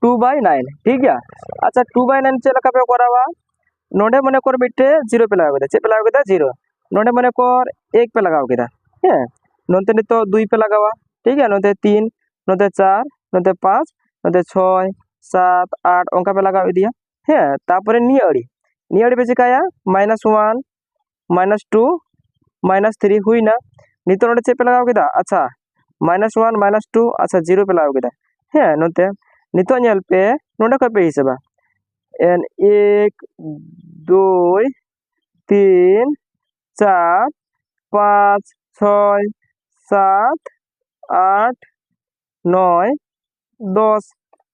ᱴᱩ ᱵᱟᱭ ᱱᱟᱭᱤᱱ, ᱴᱷᱤᱠ ᱜᱮᱭᱟ᱾ ᱟᱪᱪᱷᱟ, ᱴᱩ ᱵᱟᱭ ᱱᱟᱭᱤᱱ ᱪᱮᱫ ᱞᱮᱠᱟ ᱯᱮ ᱠᱚᱨᱟᱣᱟ? ᱱᱚᱰᱮ ᱢᱚᱱᱮ ᱠᱚᱨ ᱢᱤᱫᱴᱮᱡ ᱡᱤᱨᱳ ᱯᱮ ᱞᱟᱜᱟᱣ ᱠᱮᱫᱟ᱾ ᱪᱮᱫ ᱯᱮ ᱞᱟᱜᱟᱣ ᱠᱮᱫᱟ? ᱡᱤᱨᱳ᱾ ᱱᱚᱰᱮ ᱢᱚᱱᱮ ᱠᱚᱨ ᱮᱠ ᱯᱮ ᱞᱟᱜᱟᱣ ᱠᱮᱫᱟ, ᱦᱮᱸ᱾ ᱱᱚᱱᱛᱮ ᱱᱤᱛᱚᱜ ᱫᱩᱭ ᱯᱮ ᱞᱟᱜᱟᱣᱟ, ᱴᱷᱤᱠ ᱜᱮᱭᱟ᱾ ᱱᱚᱛᱮ ᱛᱤᱱ, ᱱᱚᱛᱮ ᱪᱟᱨ, ᱱᱚᱛᱮ ᱯᱟᱸᱪ, ᱱᱚᱛᱮ ᱪᱷᱚᱭ, ᱥᱟᱛ, ᱟᱴ, ᱚᱱᱠᱟ ᱯᱮ ᱞᱟᱜᱟᱣ ᱤᱫᱤᱭᱟ, ᱦᱮᱸ᱾ ᱛᱟᱯᱚᱨᱮ ᱱᱤᱭᱟᱹ ᱟᱲᱮ, ᱱᱤᱭᱟᱹ ᱟᱲᱮ ᱯᱮ ᱪᱤᱠᱟᱭᱟ? Minus one, minus two, minus three ᱦᱩᱭᱱᱟ᱾ ᱱᱤᱛᱚᱜ ᱱᱚᱰᱮ ᱪᱮᱫ ᱯᱮ ᱞᱟᱜᱟᱣ ᱠᱮᱫᱟ? ᱟᱪᱪᱷᱟ, ᱢᱟᱭᱱᱟᱥ ᱳᱣᱟᱱ, ᱢᱟᱭᱱᱟᱥ ᱴᱩ, ᱟᱪᱪᱷᱟ, ᱡᱤᱨᱳ ᱯᱮ ᱞᱟᱜᱟᱣ ᱠᱮᱫᱟ, ᱦᱮᱸ᱾ ᱱᱚᱛᱮ ᱱᱤᱛᱚᱜ ᱧᱮᱞ ᱯᱮ, ᱱᱚᱰᱮ ᱠᱷᱚᱡ ᱯᱮ ᱦᱤᱥᱟᱹᱵᱟ, ᱮᱱ ᱮᱠ, ᱫᱩᱭ, ᱛᱤᱱ, ᱪᱟᱨ, ᱯᱟᱸᱪ, ᱪᱷᱚᱭ, ᱥᱟᱛ, ᱟᱴ, ᱱᱚᱭ, ᱫᱚᱥ᱾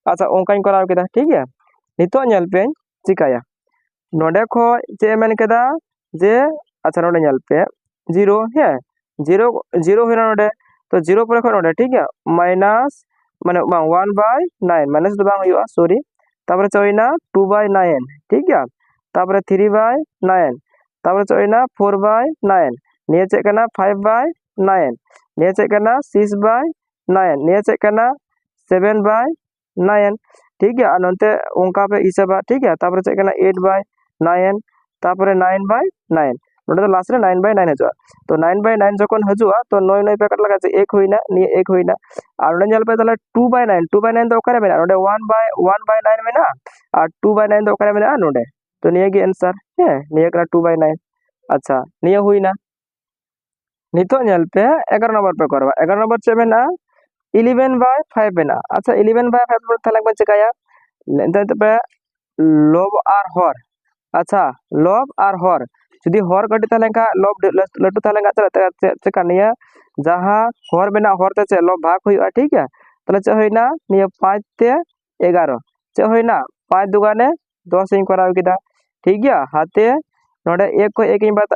ᱟᱪᱪᱷᱟ, ᱚᱱᱠᱟᱧ ᱠᱚᱨᱟᱣ ᱠᱮᱫᱟ, ᱴᱷᱤᱠ ᱜᱮᱭᱟ᱾ ᱱᱤᱛᱚᱜ ᱧᱮᱞ ᱯᱮᱧ ᱪᱤᱠᱟᱹᱭᱟ, ᱱᱚᱰᱮ ᱠᱷᱚᱡ ᱪᱮᱫ ᱮ ᱢᱮᱱ ᱠᱮᱫᱟ ᱡᱮ, ᱟᱪᱪᱷᱟ, ᱱᱚᱰᱮ ᱧᱮᱞ ᱯᱮ, ᱡᱤᱨᱳ, ᱦᱮᱸ, ᱡᱤᱨᱳ, ᱡᱤᱨᱳ ᱦᱩᱭᱱᱟ ᱱᱚᱰᱮ᱾ ᱛᱚ ᱡᱤᱨᱳ ᱯᱚᱨᱮ ᱠᱷᱚᱡ ᱱᱚᱰᱮ, ᱴᱷᱤᱠ ᱜᱮᱭᱟ, ᱢᱟᱭᱱᱟᱥ, ᱢᱟᱱᱮ ᱵᱟᱝ, ᱳᱣᱟᱱ ᱵᱟᱭ ᱱᱟᱭᱤᱱ, ᱢᱟᱭᱱᱟᱥ ᱫᱚ ᱵᱟᱝ ᱦᱩᱭᱩᱜᱼᱟ, ᱥᱚᱨᱤ᱾ ᱛᱟᱯᱚᱨᱮ ᱪᱮᱫ ᱦᱩᱭᱱᱟ? ᱴᱩ ᱵᱟᱭ ᱱᱟᱭᱤᱱ, ᱴᱷᱤᱠ ᱜᱮᱭᱟ᱾ ᱛᱟᱯᱚᱨᱮ ᱛᱷᱨᱤ ᱵᱟᱭ ᱱᱟᱭᱤᱱ, ᱛᱟᱯᱚᱨᱮ ᱪᱮᱫ ᱦᱩᱭᱱᱟ? ᱯᱷᱳᱨ ᱵᱟᱭ ᱱᱟᱭᱤᱱ᱾ ᱱᱤᱭᱟᱹ ᱪᱮᱫ ᱠᱟᱱᱟ? ᱯᱷᱟᱭᱤᱵᱷ ᱵᱟᱭ ᱱᱟᱭᱤᱱ᱾ ᱱᱤᱭᱟᱹ ᱪᱮᱫ ᱠᱟᱱᱟ? ᱥᱤᱠᱥ ᱵᱟᱭ ᱱᱟᱭᱤᱱ᱾ ᱱᱤᱭᱟᱹ ᱪᱮᱫ ᱠᱟᱱᱟ? ᱥᱮᱵᱷᱮᱱ ᱵᱟᱭ ᱱᱟᱭᱤᱱ, ᱴᱷᱤᱠ ᱜᱮᱭᱟ᱾ ᱟᱨ ᱱᱚᱱᱛᱮ ᱚᱱᱠᱟ ᱯᱮ ᱦᱤᱥᱟᱹᱵᱟ, ᱴᱷᱤᱠ ᱜᱮᱭᱟ᱾ ᱛᱟᱯᱚᱨᱮ ᱪᱮᱫ ᱠᱟᱱᱟ? ᱮᱭᱤᱴ ᱵᱟᱭ ᱱᱟᱭᱤᱱ, ᱛᱟᱯᱚᱨᱮ ᱱᱟᱭᱤᱱ ᱵᱟᱭ ᱱᱟᱭᱤᱱ᱾ ᱱᱚᱰᱮ ᱫᱚ ᱞᱟᱥᱴ ᱨᱮ ᱱᱟᱭᱤᱱ ᱵᱟᱭ ᱱᱟᱭᱤᱱ ᱦᱤᱡᱩᱜᱼᱟ᱾ ᱛᱚ ᱱᱟᱭᱤᱱ ᱵᱟᱭ ᱱᱟᱭᱤᱱ ᱡᱚᱠᱷᱚᱱ ᱦᱤᱡᱩᱜᱼᱟ, ᱛᱚ ᱱᱚᱭ ᱱᱚᱭ ᱯᱮ ᱠᱟᱴ ᱞᱮᱠᱷᱟᱱ ᱪᱮᱫ? ᱮᱠ ᱦᱩᱭᱱᱟ, ᱱᱤᱭᱟᱹ ᱮᱠ ᱦᱩᱭᱱᱟ᱾ ᱟᱨ ᱱᱚᱰᱮ ᱧᱮᱞ ᱯᱮ ᱛᱟᱦᱚᱞᱮ ᱴᱩ ᱵᱟᱭ ᱱᱟᱭᱤᱱ, ᱴᱩ ᱵᱟᱭ ᱱᱟᱭᱤᱱ ᱫᱚ ᱚᱠᱟᱨᱮ ᱢᱮᱱᱟᱜᱼᱟ? ᱱᱚᱰᱮ ᱳᱣᱟᱱ ᱵᱟᱭ, ᱳᱣᱟᱱ ᱵᱟᱭ ᱱᱟᱭᱤᱱ ᱢᱮᱱᱟᱜᱼᱟ, ᱟᱨ ᱴᱩ ᱵᱟᱭ ᱱᱟᱭᱤᱱ ᱫᱚ ᱚᱠᱟᱨᱮ ᱢᱮᱱᱟᱜᱼᱟ? ᱱᱚᱰᱮ᱾ ᱛᱚ ᱱᱤᱭᱟᱹ ᱜᱮ ᱮᱱᱥᱟᱨ, ᱦᱮᱸ, ᱱᱤᱭᱟᱹ ᱠᱟᱱᱟ ᱴᱩ ᱵᱟᱭ ᱱᱟᱭᱤᱱ᱾ ᱟᱪᱪᱷᱟ, ᱱᱤᱭᱟᱹ ᱦᱩᱭᱱᱟ᱾ ᱱᱤᱛᱚᱜ ᱧᱮᱞ ᱯᱮ, ᱮᱜᱟᱨᱚ ᱱᱚᱢᱵᱚᱨ ᱯᱮ ᱠᱚᱨᱟᱣᱟ᱾ ᱮᱜᱟᱨᱚ ᱱᱚᱢᱵᱚᱨ ᱪᱮᱫ ᱢᱮᱱᱟᱜᱼᱟ? ᱤᱞᱮᱵᱷᱮᱱ ᱵᱟᱭ ᱯᱷᱟᱭᱤᱵᱷ ᱢᱮᱱᱟᱜᱼᱟ᱾ ᱟᱪᱪᱷᱟ, ᱤᱞᱮᱵᱷᱮᱱ ᱵᱟᱭ ᱯᱷᱟᱭᱤᱵᱷ ᱛᱟᱦᱚᱞᱮ ᱵᱚᱱ ᱪᱮᱠᱟᱭᱟ? ᱱᱤᱛᱚᱜ ᱯᱮ ᱞᱚᱵ ᱟᱨ ᱦᱚᱨ, ᱟᱪᱪᱷᱟ, ᱞᱚᱵ ᱟᱨ ᱦᱚᱨ, ᱡᱩᱫᱤ ᱦᱚᱨ ᱠᱟᱹᱴᱤᱡ ᱛᱟᱦᱮᱸ ᱞᱮᱱᱠᱷᱟᱱ, ᱞᱚᱵ ᱰᱷᱮ-, ᱞᱟᱹᱴᱩ, ᱞᱟᱹᱴᱩ ᱛᱟᱦᱮᱸ ᱞᱮᱱᱠᱷᱟᱱ ᱪᱮᱫ, ᱪᱮᱫ, ᱪᱮᱠᱟ? ᱱᱤᱭᱟᱹ ᱡᱟᱦᱟᱸ ᱦᱚᱨ ᱢᱮᱱᱟᱜᱼᱟ, ᱦᱚᱨ ᱛᱮ ᱪᱮᱫ ᱞᱚᱵ ᱵᱷᱟᱜᱽ ᱦᱩᱭᱩᱜᱼᱟ, ᱴᱷᱤᱠ ᱜᱮᱭᱟ? ᱛᱟᱦᱚᱞᱮ ᱪᱮᱫ ᱦᱩᱭᱱᱟ? ᱱᱤᱭᱟᱹ ᱯᱟᱸᱪ ᱛᱮ ᱮᱜᱟᱨᱚ, ᱪᱮᱫ ᱦᱩᱭᱱᱟ? ᱯᱟᱸᱪ ᱫᱩᱜᱟᱱᱮ ᱫᱚᱥ ᱤᱧ ᱠᱚᱨᱟᱣ ᱠᱮᱫᱟ, ᱴᱷᱤᱠ ᱜᱮᱭᱟ? ᱦᱟᱛᱮ ᱱᱚᱰᱮ ᱮᱠ ᱠᱷᱚᱡ ᱮᱠ ᱤᱧ ᱵᱟᱫ,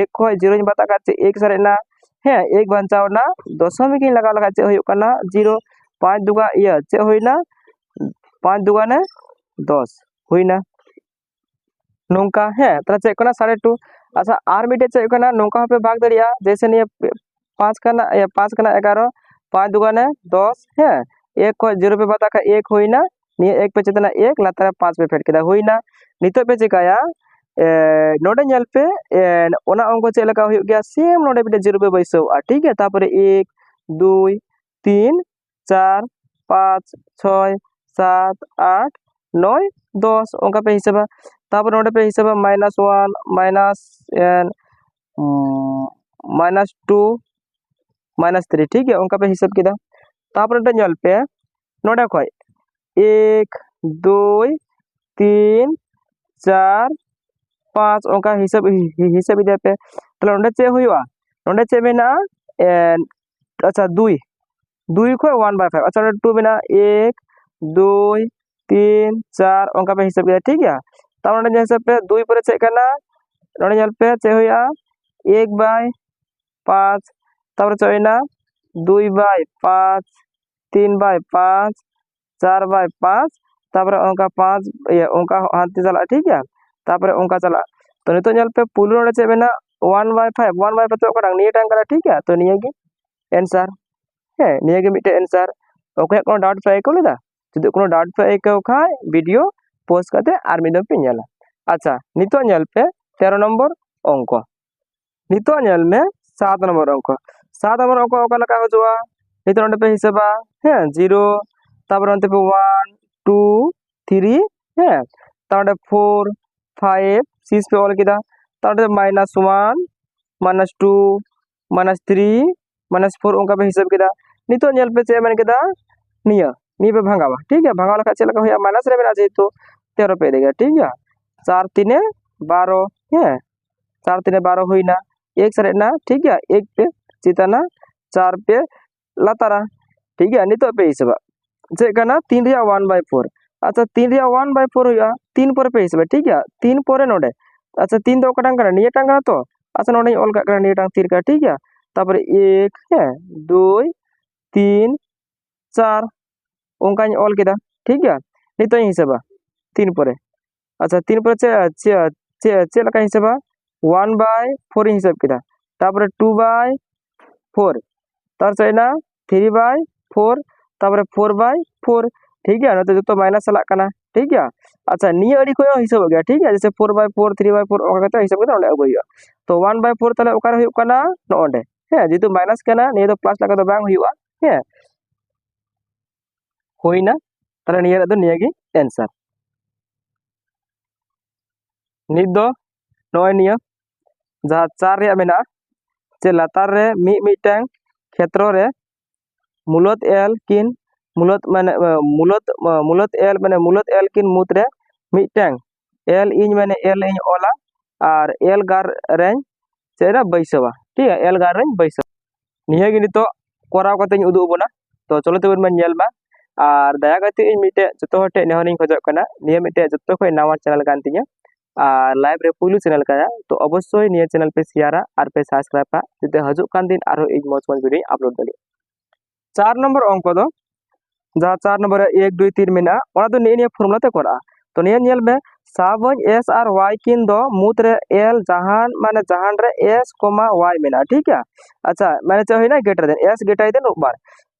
ᱮᱠ ᱠᱷᱚᱡ ᱡᱤᱨᱳᱧ ᱵᱟᱫ ᱠᱟᱜ, ᱪᱮᱫ ᱮᱠ ᱥᱟᱨᱮᱡ ᱮᱱᱟ? ᱦᱮᱸ, ᱮᱠ ᱵᱟᱧᱪᱟᱣ ᱮᱱᱟ, ᱫᱚᱥᱚᱢᱤᱠ ᱤᱧ ᱞᱟᱜᱟᱣ ᱞᱮᱠᱷᱟᱡ ᱪᱮᱫ ᱦᱩᱭᱩᱜ ᱠᱟᱱᱟ? ᱡᱤᱨᱳ᱾ ᱯᱟᱸᱪ ᱫᱩᱜᱟ, ᱤᱭᱟᱹ, ᱪᱮᱫ ᱦᱩᱭᱱᱟ? ᱯᱟᱸᱪ ᱫᱩᱜᱟᱱᱮ ᱫᱚᱥ ᱦᱩᱭᱱᱟ᱾ ᱱᱚᱝᱠᱟ, ᱦᱮᱸ, ᱛᱟᱦᱞᱮ ᱪᱮᱫ ᱠᱟᱱᱟ? ᱥᱟᱲᱮ ᱴᱩ᱾ ᱟᱪᱪᱷᱟ, ᱟᱨ ᱢᱤᱫᱴᱮᱡ ᱪᱮᱫ ᱠᱟᱱᱟ? ᱱᱚᱝᱠᱟ ᱦᱚᱸᱯᱮ ᱵᱷᱟᱜᱽ ᱫᱟᱲᱮᱭᱟᱜᱼᱟ, ᱡᱮᱭᱥᱮ ᱱᱤᱭᱟᱹ ᱯᱟᱸᱪ ᱠᱟᱱᱟ, ᱤᱭᱟᱹ, ᱯᱟᱸᱪ ᱠᱟᱱᱟ ᱮᱜᱟᱨᱚ, ᱯᱟᱸᱪ ᱫᱩᱜᱟᱱᱮ ᱫᱚᱥ, ᱦᱮᱸ, ᱮᱠ ᱠᱷᱚᱡ ᱡᱤᱨᱳ ᱯᱮ ᱵᱟᱫ ᱠᱷᱟᱡ ᱮᱠ ᱦᱩᱭᱱᱟ, ᱱᱤᱭᱟᱹ ᱮᱠ ᱯᱮ ᱪᱮᱛᱟᱱᱟ ᱮᱠ, ᱞᱟᱛᱟᱨ ᱨᱮ ᱯᱟᱸᱪ ᱯᱮ ᱯᱷᱮᱰ ᱠᱮᱫᱟ, ᱦᱩᱭᱱᱟ᱾ ᱱᱤᱛᱚᱜ ᱯᱮ ᱪᱮᱠᱟᱭᱟ? ᱮ, ᱱᱚᱰᱮ ᱧᱮᱞ ᱯᱮ, ᱮ, ᱚᱱᱟ ᱚᱝᱠᱚ ᱪᱮᱫ ᱞᱮᱠᱟ ᱦᱩᱭᱩᱜ ᱜᱮᱭᱟ? ᱥᱮᱢ ᱱᱚᱰᱮ ᱢᱤᱫᱴᱮᱡ ᱡᱤᱨᱳ ᱯᱮ ᱵᱟᱹᱭᱥᱟᱹᱣᱟ, ᱴᱷᱤᱠ ᱜᱮᱭᱟ? ᱛᱟᱯᱚᱨᱮ ᱮᱠ, ᱫᱩᱭ, ᱛᱤᱱ, ᱪᱟᱨ, ᱯᱟᱸᱪ, ᱪᱷᱚᱭ, ᱥᱟᱛ, ᱟᱴ, ᱱᱚᱭ, ᱫᱚᱥ, ᱚᱱᱠᱟ ᱯᱮ ᱦᱤᱥᱟᱹᱵᱟ᱾ ᱛᱟᱯᱚᱨ ᱱᱚᱰᱮ ᱯᱮ ᱦᱤᱥᱟᱹᱵᱟ ᱢᱟᱭᱱᱟᱥ ᱳᱣᱟᱱ, ᱢᱟᱭᱱᱟᱥ, ᱮ, ᱩᱸ, ᱢᱟᱭᱱᱟᱥ ᱴᱩ, ᱢᱟᱭᱱᱟᱥ ᱛᱷᱨᱤ, ᱴᱷᱤᱠ ᱜᱮᱭᱟ? ᱚᱱᱠᱟ ᱯᱮ ᱦᱤᱥᱟᱹᱵ ᱠᱮᱫᱟ᱾ ᱛᱟᱯᱚᱨᱮ ᱱᱚᱰᱮ ᱧᱮᱞ ᱯᱮ, ᱱᱚᱰᱮ ᱠᱷᱚᱡ ᱮᱠ, ᱫᱩᱭ, ᱛᱤᱱ, ᱪᱟᱨ, ᱯᱟᱸᱪ, ᱚᱱᱠᱟ ᱦᱤᱥᱟᱹᱵ, ᱦᱤ-, ᱦᱤᱥᱟᱹᱵ ᱤᱫᱤᱭ ᱯᱮ᱾ ᱛᱟᱦᱞᱮ ᱱᱚᱰᱮ ᱪᱮᱫ ᱦᱩᱭᱩᱜᱼᱟ? ᱱᱚᱰᱮ ᱪᱮᱫ ᱢᱮᱱᱟᱜᱼᱟ? ᱮ, ᱟᱪᱪᱷᱟ, ᱫᱩᱭ, ᱫᱩᱭ ᱠᱷᱚᱡ ᱳᱣᱟᱱ ᱵᱟᱭ ᱯᱷᱟᱭᱤᱵᱷ, ᱟᱪᱪᱷᱟ, ᱱᱚᱰᱮ ᱴᱩ ᱢᱮᱱᱟᱜᱼᱟ, ᱮᱠ, ᱫᱩᱭ, ᱛᱤᱱ, ᱪᱟᱨ, ᱚᱱᱠᱟ ᱯᱮ ᱦᱤᱥᱟᱹᱵ ᱠᱮᱫᱟ, ᱴᱷᱤᱠ ᱜᱮᱭᱟ? ᱛᱟᱨ ᱱᱚᱰᱮ ᱧᱮᱞ ᱦᱤᱥᱟᱹᱵ ᱯᱮ, ᱫᱩᱭ ᱯᱚᱨᱮ ᱪᱮᱫ ᱠᱟᱱᱟ? ᱱᱚᱰᱮ ᱧᱮᱞ ᱯᱮ ᱪᱮᱫ ᱦᱩᱭᱩᱜᱼᱟ, ᱮᱠ ᱵᱟᱭ ᱯᱟᱸᱪ, ᱛᱟᱨᱯᱚᱨᱮ ᱪᱮᱫ ᱦᱩᱭᱱᱟ, ᱫᱩᱭ ᱵᱟᱭ ᱯᱟᱸᱪ, ᱛᱤᱱ ᱵᱟᱭ ᱯᱟᱸᱪ, ᱪᱟᱨ ᱵᱟᱭ ᱯᱟᱸᱪ, ᱛᱟᱨᱯᱚᱨᱮ ᱚᱱᱠᱟ ᱯᱟᱸᱪ, ᱤᱭᱟᱹ, ᱚᱱᱠᱟ ᱦᱟᱱᱛᱮ ᱪᱟᱞᱟᱜᱼᱟ, ᱴᱷᱤᱠ ᱜᱮᱭᱟ᱾ ᱛᱟᱨᱯᱚᱨᱮ ᱚᱱᱠᱟ ᱪᱟᱞᱟᱜᱼᱟ᱾ ᱛᱚ ᱱᱤᱛᱚᱜ ᱧᱮᱞ ᱯᱮ, ᱯᱩᱭᱞᱩ ᱱᱚᱰᱮ ᱪᱮᱫ ᱢᱮᱱᱟᱜᱼᱟ? ᱚᱣᱟᱱ ᱵᱟᱭ ᱯᱷᱟᱭᱤᱵᱷ᱾ ᱚᱣᱟᱱ ᱵᱟᱭ ᱯᱷᱟᱭᱤᱵᱷ ᱚᱠᱟᱴᱟᱝ? ᱱᱤᱭᱟᱹᱴᱟᱝ ᱠᱟᱱᱟ, ᱴᱷᱤᱠ ᱜᱮᱭᱟ᱾ ᱛᱚ ᱱᱤᱭᱟᱹ ᱜᱮ ᱮᱱᱥᱟᱨ᱾ ᱦᱮᱸ, ᱱᱤᱭᱟᱹ ᱜᱮ ᱢᱤᱫᱴᱮᱱ ᱮᱱᱥᱟᱨ᱾ ᱚᱠᱚᱭᱟᱜ ᱠᱳᱱᱳ ᱰᱟᱣᱩᱴ ᱯᱮ ᱟᱹᱭᱠᱟᱹᱣ ᱞᱮᱫᱟ? ᱡᱩᱫᱤ ᱠᱳᱱᱳ ᱰᱟᱣᱩᱴ ᱯᱮ ᱟᱹᱭᱠᱟᱹᱣ ᱠᱷᱟᱡ, ᱵᱷᱤᱰᱤᱭᱳ ᱯᱚᱡᱽ ᱠᱟᱛᱮ ᱟᱨ ᱢᱤᱫ ᱫᱚᱢ ᱯᱮ ᱧᱮᱞᱟ᱾ ᱟᱪᱪᱷᱟ, ᱱᱤᱛᱚᱜ ᱧᱮᱞ ᱯᱮ ᱛᱮᱨᱚ ᱱᱚᱢᱵᱚᱨ ᱚᱝᱠᱚ᱾ ᱱᱤᱛᱚᱜ ᱧᱮᱞ ᱢᱮ ᱥᱟᱛ ᱱᱚᱢᱵᱚᱨ ᱚᱝᱠᱚ᱾ ᱥᱟᱛ ᱱᱚᱢᱵᱚᱨ ᱚᱝᱠᱚ ᱚᱠᱟ ᱞᱮᱠᱟ ᱦᱤᱡᱩᱜᱼᱟ? ᱱᱤᱛᱚᱜ ᱱᱚᱰᱮ ᱯᱮ ᱦᱤᱥᱟᱹᱵᱟ, ᱦᱮᱸ, ᱡᱤᱨᱳ, ᱛᱟᱨᱯᱚᱨᱮ ᱚᱱᱛᱮ ᱯᱮ ᱚᱣᱟᱱ, ᱴᱩ, ᱛᱷᱨᱤ, ᱦᱮᱸ, ᱛᱟᱨᱯᱚᱨᱮ ᱯᱷᱳᱨ, ᱯᱷᱟᱭᱤᱵᱷ, ᱥᱤᱠᱥ ᱯᱮ ᱚᱞ ᱠᱮᱫᱟ, ᱛᱟᱨᱯᱚᱨᱮ minus one, minus two, minus three, minus four, ᱚᱱᱠᱟ ᱯᱮ ᱦᱤᱥᱟᱹᱵ ᱠᱮᱫᱟ᱾ ᱱᱤᱛᱚᱜ ᱧᱮᱞ ᱯᱮ ᱪᱮᱫ ᱮ ᱢᱮᱱ ᱠᱮᱫᱟ, ᱱᱤᱭᱟᱹ, ᱱᱤᱭᱟᱹ ᱯᱮ ᱵᱷᱟᱜᱟᱣᱟ, ᱴᱷᱤᱠ ᱜᱮᱭᱟ᱾ ᱵᱷᱟᱜᱟᱣ ᱞᱮᱠᱷᱟᱱ ᱪᱮᱫ ᱞᱮᱠᱟ ᱦᱩᱭᱩᱜᱼᱟ? ᱢᱟᱭᱱᱟᱥ ᱨᱮ ᱢᱮᱱᱟᱜᱼᱟ ᱡᱮᱦᱮᱛᱩ, ᱛᱮᱨᱚ ᱯᱮ ᱤᱫᱤᱭᱟ, ᱴᱷᱤᱠ ᱜᱮᱭᱟ᱾ ᱪᱟᱨ ᱛᱤᱱᱮ ᱵᱟᱨᱚ, ᱦᱮᱸ, ᱪᱟᱨ ᱛᱤᱱᱮ ᱵᱟᱨᱚ ᱦᱩᱭᱱᱟ, ᱮᱠ ᱥᱟᱨᱮᱡ ᱮᱱᱟ, ᱴᱷᱤᱠ ᱜᱮᱭᱟ, ᱮᱠ ᱯᱮ ᱪᱮᱛᱟᱱᱟ, ᱪᱟᱨ ᱯᱮ ᱞᱟᱛᱟᱨᱟ, ᱴᱷᱤᱠ ᱜᱮᱭᱟ᱾ ᱱᱤᱛᱚᱜ ᱯᱮ ᱦᱤᱥᱟᱹᱵᱟ, ᱪᱮᱫ ᱠᱟᱱᱟ? ᱛᱤᱱ ᱨᱮᱭᱟᱜ ᱚᱣᱟᱱ ᱵᱟᱭ ᱯᱷᱳᱨ᱾ ᱟᱪᱪᱷᱟ, ᱛᱤᱱ ᱨᱮᱭᱟᱜ ᱚᱣᱟᱱ ᱵᱟᱭ ᱯᱷᱳᱨ ᱦᱩᱭᱩᱜᱼᱟ, ᱛᱤᱱ ᱯᱚᱨᱮ ᱯᱮ ᱦᱤᱥᱟᱹᱵᱟ, ᱴᱷᱤᱠ ᱜᱮᱭᱟ᱾ ᱛᱤᱱ ᱯᱚᱨᱮ ᱱᱚᱰᱮ, ᱟᱪᱪᱷᱟ, ᱛᱤᱱ ᱫᱚ ᱚᱠᱟᱴᱟᱝ ᱠᱟᱱᱟ? ᱱᱤᱭᱟᱹᱴᱟᱝ ᱠᱟᱱᱟ ᱛᱚ᱾ ᱟᱪᱪᱷᱟ, ᱱᱚᱰᱮᱧ ᱚᱞ ᱠᱟᱜ ᱠᱟᱱᱟ, ᱱᱤᱭᱟᱹᱴᱟᱝ ᱛᱤᱨ ᱠᱟᱱᱟ, ᱴᱷᱤᱠ ᱜᱮᱭᱟ᱾ ᱛᱟᱨᱯᱚᱨᱮ ᱮᱠ, ᱦᱮᱸ, ᱫᱩᱭ, ᱛᱤᱱ, ᱪᱟᱨ, ᱚᱱᱠᱟᱧ ᱚᱞ ᱠᱮᱫᱟ, ᱴᱷᱤᱠ ᱜᱮᱭᱟ᱾ ᱱᱤᱛᱚᱜ ᱤᱧ ᱦᱤᱥᱟᱹᱵᱟ ᱛᱤᱱ ᱯᱚᱨᱮ᱾ ᱟᱪᱪᱷᱟ, ᱛᱤᱱ ᱯᱚᱨᱮ ᱪᱮᱫ, ᱪᱮᱫ, ᱪᱮᱫ, ᱪᱮᱫ ᱞᱮᱠᱟᱧ ᱦᱤᱥᱟᱹᱵᱟ? ᱚᱣᱟᱱ ᱵᱟᱭ ᱯᱷᱳᱨ ᱤᱧ ᱦᱤᱥᱟᱹᱵ ᱠᱮᱫᱟ, ᱛᱟᱨᱯᱚᱨᱮ ᱴᱩ ᱵᱟᱭ ᱯᱷᱳᱨ, ᱛᱟᱨ ᱪᱮᱫ ᱮᱱᱟ? ᱛᱷᱨᱤ ᱵᱟᱭ ᱯᱷᱳᱨ, ᱛᱟᱨᱯᱚᱨᱮ ᱯᱷᱳᱨ ᱵᱟᱭ ᱯᱷᱳᱨ, ᱴᱷᱤᱠ ᱜᱮᱭᱟ᱾ ᱱᱚᱛᱮ ᱡᱚᱛᱚ ᱢᱟᱭᱱᱟᱥ ᱪᱟᱞᱟᱜ ᱠᱟᱱᱟ, ᱴᱷᱤᱠ ᱜᱮᱭᱟ᱾ ᱟᱪᱪᱷᱟ, ᱱᱤᱭᱟᱹ ᱟᱹᱰᱤ ᱠᱷᱚᱡ ᱦᱚᱸ ᱦᱤᱥᱟᱹᱵᱚᱜ ᱜᱮᱭᱟ, ᱴᱷᱤᱠ ᱜᱮᱭᱟ᱾ ᱡᱮᱭᱥᱮ ᱯᱷᱳᱨ ᱵᱟᱭ ᱯᱷᱳᱨ, ᱛᱷᱨᱤ ᱵᱟᱭ ᱯᱷᱳᱨ, ᱚᱱᱠᱟ ᱠᱟᱛᱮ ᱦᱤᱥᱟᱹᱵ ᱠᱟᱛᱮ ᱚᱸᱰᱮ ᱟᱹᱜᱩᱭ ᱦᱩᱭᱩᱜᱼᱟ᱾ ᱛᱚ ᱚᱣᱟᱱ ᱵᱟᱭ ᱯᱷᱳᱨ ᱛᱟᱦᱞᱮ ᱚᱠᱟᱨᱮ ᱦᱩᱭᱩᱜ ᱠᱟᱱᱟ? ᱱᱚᱜᱼᱚᱸᱰᱮ, ᱦᱮᱸ, ᱡᱮᱦᱮᱛᱩ ᱢᱟᱭᱱᱟᱥ ᱠᱟᱱᱟ, ᱱᱤᱭᱟᱹ ᱫᱚ ᱯᱞᱟᱥ ᱞᱮᱠᱟ ᱫᱚ ᱵᱟᱝ ᱦᱩᱭᱩᱜᱼᱟ, ᱦᱮᱸ, ᱦᱩᱭᱱᱟ᱾ ᱛᱟᱦᱞᱮ ᱱᱤᱭᱟᱹ ᱨᱮᱭᱟᱜ ᱫᱚ ᱱᱤᱭᱟᱹ ᱜᱮ ᱮᱱᱥᱟᱨ᱾ ᱱᱤᱛ ᱫᱚ ᱱᱚᱜᱼᱚᱭ ᱱᱤᱭᱟᱹ ᱡᱟᱦᱟᱸ ᱪᱟᱨ ᱨᱮᱭᱟᱜ ᱢᱮᱱᱟᱜᱼᱟ, ᱪᱮ ᱞᱟᱛᱟᱨ ᱨᱮ ᱢᱤᱫ ᱢᱤᱫᱴᱟᱝ ᱠᱷᱮᱛᱨᱚ ᱨᱮ ᱢᱩᱞᱚᱛ ᱮᱞ ᱠᱤᱱ, ᱢᱩᱞᱚᱛ ᱢᱟᱱᱮ, ᱢᱩᱞᱚᱛ, ᱢᱩᱞᱚᱛ ᱮᱞ ᱢᱟᱱᱮ ᱢᱩᱞᱚᱛ ᱮᱞ ᱠᱤᱱ ᱢᱩᱫᱽ ᱨᱮ ᱢᱤᱫᱴᱟᱝ ᱮᱞ ᱤᱧ ᱢᱟᱱᱮ ᱮᱞ ᱤᱧ ᱚᱞᱟ ᱟᱨ ᱮᱞ ᱜᱟᱨ ᱨᱮᱧ ᱪᱮᱫ ᱨᱮ ᱵᱟᱹᱭᱥᱟᱹᱣᱟ, ᱴᱷᱤᱠ ᱜᱮᱭᱟ, ᱮᱞ ᱜᱟᱨ ᱨᱮᱧ ᱵᱟᱹᱭᱥᱟᱹᱣᱟ᱾ ᱱᱤᱭᱟᱹ ᱜᱮ ᱱᱤᱛᱚᱜ ᱠᱚᱨᱟᱣ ᱠᱟᱛᱮᱧ ᱩᱫᱩᱜ ᱟᱵᱚᱱᱟ᱾ ᱛᱚ ᱪᱚᱞᱚ ᱛᱚᱵᱮ ᱵᱚᱱ ᱧᱮᱞ ᱢᱟ᱾ ᱟᱨ ᱫᱟᱭᱟ ᱠᱟᱛᱮ ᱤᱧ ᱢᱤᱫᱴᱮᱡ ᱡᱚᱛᱚ ᱦᱚᱲ ᱴᱷᱮᱡ ᱱᱮᱦᱚᱨᱤᱧ ᱠᱷᱚᱡᱚᱜ ᱠᱟᱱᱟ, ᱱᱤᱭᱟᱹ ᱢᱤᱫᱴᱮᱡ ᱡᱚᱛᱚ ᱠᱷᱚᱡ ᱱᱟᱣᱟ ᱪᱮᱱᱮᱞ ᱠᱟᱱ ᱛᱤᱧᱟ ᱟᱨ ᱞᱟᱭᱤᱵᱷ ᱨᱮ ᱯᱩᱭᱞᱩ ᱪᱮᱱᱮᱞ ᱠᱟᱱᱟ, ᱛᱚ ᱚᱵᱚᱥᱥᱳᱭ ᱱᱤᱭᱟᱹ ᱪᱮᱱᱮᱞ ᱯᱮ ᱥᱮᱭᱟᱨᱟ ᱟᱨ ᱯᱮ ᱥᱟᱵᱥᱠᱨᱟᱭᱤᱵᱟ, ᱡᱟᱛᱮ ᱦᱤᱡᱩᱜ ᱠᱟᱱ ᱫᱤᱱ ᱟᱨᱦᱚᱸ ᱤᱧ ᱢᱚᱡᱽ ᱢᱚᱡᱽ ᱵᱷᱤᱰᱤᱭᱳᱧ ᱟᱯᱞᱳᱰ ᱫᱟᱲᱮᱭᱟᱜ᱾ ᱪᱟᱨ ᱱᱚᱢᱵᱚᱨ ᱚᱝᱠᱚ ᱫᱚ, ᱡᱟᱦᱟᱸ ᱪᱟᱨ ᱱᱚᱢᱵᱚᱨ ᱨᱮ ᱮᱠ ᱫᱩᱭ ᱛᱤᱱ ᱢᱮᱱᱟᱜᱼᱟ, ᱚᱱᱟ ᱫᱚ ᱱᱤᱭᱟᱹ ᱱᱤᱭᱟᱹ ᱯᱷᱚᱨᱢᱩᱞᱟ ᱛᱮ ᱠᱚᱨᱟᱜᱼᱟ᱾ ᱛᱚ ᱱᱤᱭᱟᱹ ᱧᱮᱞ ᱢᱮ, ᱥᱟᱵᱚᱧ ᱮᱥ ᱟᱨ ᱣᱟᱭ ᱠᱤᱱ ᱫᱚ ᱢᱩᱫᱽ ᱨᱮ ᱮᱞ ᱡᱟᱦᱟᱱ, ᱢᱟᱱᱮ ᱡᱟᱦᱟᱱ ᱨᱮ ᱮᱥ ᱠᱚᱢᱟ ᱣᱟᱭ ᱢᱮᱱᱟᱜᱼᱟ, ᱴᱷᱤᱠ ᱜᱮᱭᱟ᱾ ᱟᱪᱪᱷᱟ, ᱢᱟᱱᱮ ᱪᱮᱫ ᱦᱩᱭᱱᱟ? ᱜᱮᱴᱟᱨ ᱫᱮᱱ, ᱮᱥ ᱜᱮᱴᱟᱨ ᱫᱮᱱ ᱩᱵᱟᱨ᱾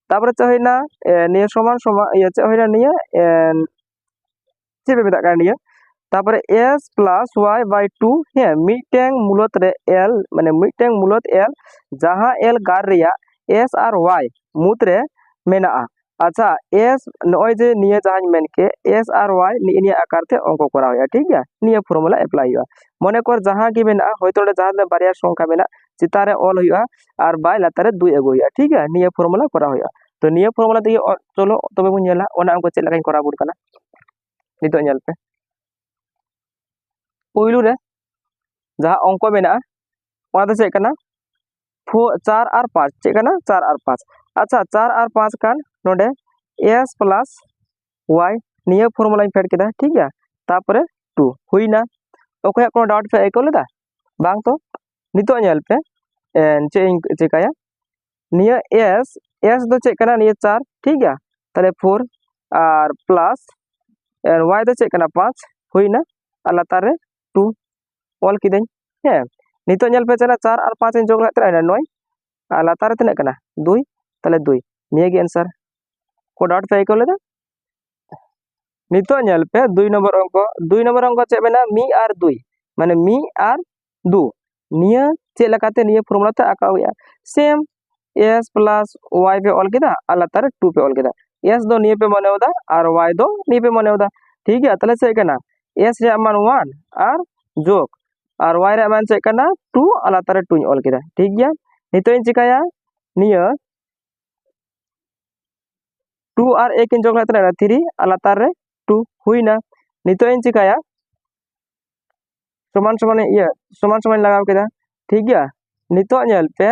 ᱛᱟᱯᱚᱨᱮ ᱪᱮᱫ ᱦᱩᱭᱱᱟ? ᱮ, ᱱᱤᱭᱟᱹ ᱥᱚᱢᱟᱱ ᱥᱚᱢᱟᱱ, ᱤᱭᱟᱹ ᱪᱮᱫ ᱦᱩᱭᱱᱟ ᱱᱤᱭᱟᱹ? ᱮᱱ, ᱪᱮᱫ ᱯᱮ ᱢᱮᱛᱟᱜ ᱠᱟᱱᱟ ᱱᱤᱭᱟᱹ? ᱛᱟᱯᱚᱨᱮ ᱮᱥ ᱯᱞᱟᱥ ᱣᱟᱭ ᱵᱟᱭ ᱴᱩ, ᱦᱮᱸ, ᱢᱤᱫᱴᱮᱝ ᱢᱩᱞᱚᱛ ᱨᱮ ᱮᱞ, ᱢᱟᱱᱮ ᱢᱤᱫᱴᱮᱝ ᱢᱩᱞᱚᱛ ᱮᱞ, ᱡᱟᱦᱟᱸ ᱮᱞ ᱜᱟᱨ ᱨᱮᱭᱟᱜ ᱮᱥ ᱟᱨ ᱣᱟᱭ ᱢᱩᱫᱽ ᱨᱮ ᱢᱮᱱᱟᱜᱼᱟ᱾ ᱟᱪᱪᱷᱟ, ᱮᱥ, ᱱᱚᱜᱼᱚᱭ ᱡᱮ ᱱᱤᱭᱟᱹ ᱡᱟᱦᱟᱸᱧ ᱢᱮᱱ ᱠᱮᱫ, ᱮᱥ ᱟᱨ ᱣᱟᱭ ᱱᱤᱭᱟᱹ ᱱᱤᱭᱟᱹ ᱟᱠᱟᱨ ᱛᱮ ᱚᱝᱠᱚ ᱠᱚᱨᱟᱣ ᱦᱩᱭᱩᱜᱼᱟ, ᱴᱷᱤᱠ ᱜᱮᱭᱟ? ᱱᱤᱭᱟᱹ ᱯᱷᱚᱨᱢᱩᱞᱟ ᱮᱯᱞᱟᱭ ᱦᱩᱭᱩᱜᱼᱟ᱾ ᱢᱚᱱᱮ ᱠᱚᱨ ᱡᱟᱦᱟᱸ ᱜᱮ ᱢᱮᱱᱟᱜᱼᱟ, ᱦᱚᱭᱛᱳ ᱚᱸᱰᱮ ᱡᱟᱦᱟᱸ ᱛᱤᱱᱟᱹᱜ ᱵᱟᱨᱭᱟ ᱥᱚᱝᱠᱷᱟ ᱢᱮᱱᱟᱜ, ᱪᱮᱛᱟᱱ ᱨᱮ ᱚᱞ ᱦᱩᱭᱩᱜᱼᱟ ᱟᱨ ᱵᱟᱭ ᱞᱟᱛᱟᱨ ᱨᱮ ᱫᱩᱭ ᱟᱹᱜᱩ ᱦᱩᱭᱩᱜᱼᱟ, ᱴᱷᱤᱠ ᱜᱮᱭᱟ? ᱱᱤᱭᱟᱹ ᱯᱷᱚᱨᱢᱩᱞᱟ ᱠᱚᱨᱟᱣ ᱦᱩᱭᱩᱜᱼᱟ᱾ ᱛᱚ ᱱᱤᱭᱟᱹ ᱯᱷᱚᱨᱢᱩᱞᱟ ᱛᱮᱜᱮ ᱚ-, ᱪᱚᱞᱚ ᱛᱚᱵᱮ ᱵᱚᱱ ᱧᱮᱞᱟ ᱚᱱᱟ ᱚᱝᱠᱚ ᱪᱮᱫ ᱞᱮᱠᱟᱧ ᱠᱚᱨᱟᱣ ᱟᱵᱚᱱ ᱠᱟᱱᱟ᱾ ᱱᱤᱛᱚᱜ ᱧᱮᱞ ᱯᱮ, ᱯᱩᱭᱞᱩ ᱨᱮ ᱡᱟᱦᱟᱸ ᱚᱝᱠᱚ ᱢᱮᱱᱟᱜᱼᱟ, ᱚᱱᱟ ᱫᱚ ᱪᱮᱫ ᱠᱟᱱᱟ? ᱯᱷᱳ-, ᱪᱟᱨ ᱟᱨ ᱯᱟᱸᱪ᱾ ᱪᱮᱫ ᱠᱟᱱᱟ? ᱪᱟᱨ ᱟᱨ ᱯᱟᱸᱪ᱾ ᱟᱪᱪᱷᱟ, ᱪᱟᱨ ᱟᱨ ᱯᱟᱸᱪ ᱠᱷᱟᱱ ᱱᱚᱰᱮ ᱮᱥ ᱯᱞᱟᱥ ᱣᱟᱭ, ᱱᱤᱭᱟᱹ ᱯᱷᱚᱨᱢᱩᱞᱟᱧ ᱯᱷᱮᱰ ᱠᱮᱫᱟ, ᱴᱷᱤᱠ ᱜᱮᱭᱟ᱾ ᱛᱟᱯᱚᱨᱮ ᱴᱩ ᱦᱩᱭᱱᱟ᱾ ᱚᱠᱚᱭᱟᱜ ᱠᱳᱱᱳ ᱰᱟᱣᱩᱴ ᱯᱮ ᱟᱹᱭᱠᱟᱹᱣ ᱞᱮᱫᱟ? ᱵᱟᱝ ᱛᱚ? ᱱᱤᱛᱚᱜ ᱧᱮᱞ ᱯᱮ, ᱮᱱ, ᱪᱮᱫ ᱤᱧ ᱪᱮᱠᱟᱭᱟ? ᱱᱤᱭᱟᱹ ᱮᱥ, ᱮᱥ ᱫᱚ ᱪᱮᱫ ᱠᱟᱱᱟ? ᱱᱤᱭᱟᱹ ᱪᱟᱨ, ᱴᱷᱤᱠ ᱜᱮᱭᱟ᱾ ᱛᱟᱦᱞᱮ ᱯᱷᱳᱨ ᱟᱨ ᱯᱞᱟᱥ ᱣᱟᱭ ᱫᱚ ᱪᱮᱫ ᱠᱟᱱᱟ? ᱯᱟᱸᱪ ᱦᱩᱭᱱᱟ᱾ ᱟᱨ ᱞᱟᱛᱟᱨ ᱨᱮ ᱴᱩ ᱚᱞ ᱠᱤᱫᱟᱹᱧ᱾ ᱦᱮᱸ, ᱱᱤᱛᱚᱜ ᱧᱮᱞ ᱯᱮ, ᱪᱟᱨ ᱟᱨ ᱯᱟᱸᱪ ᱤᱧ ᱡᱳᱜᱽ ᱞᱮᱫ ᱛᱟᱦᱮᱸᱱᱟ ᱱᱚᱭ, ᱟᱨ ᱞᱟᱛᱟᱨ ᱨᱮ ᱛᱤᱱᱟᱹᱜ ᱠᱟᱱᱟ? ᱫᱩᱭ᱾ ᱛᱟᱦᱞᱮ ᱫᱩᱭ, ᱱᱤᱭᱟᱹ ᱜᱮ ᱮᱱᱥᱟᱨ᱾ ᱠᱚ ᱰᱟᱣᱩᱴ ᱯᱮ ᱟᱹᱭᱠᱟᱹᱣ ᱞᱮᱫᱟ? ᱱᱤᱛᱚᱜ ᱧᱮᱞ ᱯᱮ, ᱫᱩᱭ ᱱᱚᱢᱵᱚᱨ ᱚᱝᱠᱚ᱾ ᱫᱩᱭ ᱱᱚᱢᱵᱚᱨ ᱚᱝᱠᱚ ᱪᱮᱫ ᱢᱮᱱᱟᱜᱼᱟ? ᱢᱤᱫ ᱟᱨ ᱫᱩᱭ, ᱢᱟᱱᱮ ᱢᱤᱫ ᱟᱨ ᱫᱩ᱾ ᱱᱤᱭᱟᱹ ᱪᱮᱫ ᱞᱮᱠᱟᱛᱮ ᱱᱤᱭᱟᱹ ᱯᱷᱚᱨᱢᱩᱞᱟ ᱛᱮ ᱟᱸᱠᱟᱣ ᱦᱩᱭᱩᱜᱼᱟ? ᱥᱮᱢ, ᱮᱥ ᱯᱞᱟᱥ ᱣᱟᱭ ᱯᱮ ᱚᱞ ᱠᱮᱫᱟ ᱟᱨ ᱞᱟᱛᱟᱨ ᱨᱮ ᱴᱩ ᱯᱮ ᱚᱞ ᱠᱮᱫᱟ᱾ ᱮᱥ ᱫᱚ ᱱᱤᱭᱟᱹ ᱯᱮ ᱢᱚᱱᱮ ᱮᱫᱟ ᱟᱨ ᱣᱟᱭ ᱫᱚ ᱱᱤᱭᱟᱹ ᱯᱮ ᱢᱚᱱᱮ ᱮᱫᱟ, ᱴᱷᱤᱠ ᱜᱮᱭᱟ᱾ ᱛᱟᱦᱞᱮ ᱪᱮᱫ ᱠᱟᱱᱟ? ᱮᱥ ᱨᱮᱭᱟᱜ ᱢᱟᱱ ᱳᱣᱟᱱ ᱟᱨ ᱡᱳᱜᱽ, ᱟᱨ ᱣᱟᱭ ᱨᱮᱭᱟᱜ ᱢᱟᱱ ᱪᱮᱫ ᱠᱟᱱᱟ? ᱴᱩ, ᱟᱨ ᱞᱟᱛᱟᱨ ᱨᱮ ᱴᱩᱧ ᱚᱞ ᱠᱮᱫᱟ, ᱴᱷᱤᱠ ᱜᱮᱭᱟ᱾ ᱱᱤᱛᱚᱜ ᱤᱧ ᱪᱤᱠᱟᱹᱭᱟ? ᱱᱤᱭᱟᱹ ᱴᱩ ᱟᱨ ᱮᱠ ᱤᱧ ᱡᱳᱜᱽ ᱞᱮᱫ ᱛᱟᱦᱮᱱᱟ, ᱛᱷᱨᱤ, ᱟᱨ ᱞᱟᱛᱟᱨ ᱨᱮ ᱴᱩ ᱦᱩᱭᱱᱟ᱾ ᱱᱤᱛᱚᱜ ᱤᱧ ᱪᱤᱠᱟᱹᱭᱟ? ᱥᱚᱢᱟᱱ ᱥᱚᱢᱟᱱ ᱤᱭᱟᱹ, ᱥᱚᱢᱟᱱ ᱥᱚᱢᱟᱱ ᱞᱟᱜᱟᱣ ᱠᱮᱫᱟ, ᱴᱷᱤᱠ ᱜᱮᱭᱟ᱾ ᱱᱤᱛᱚᱜ ᱧᱮᱞ ᱯᱮ,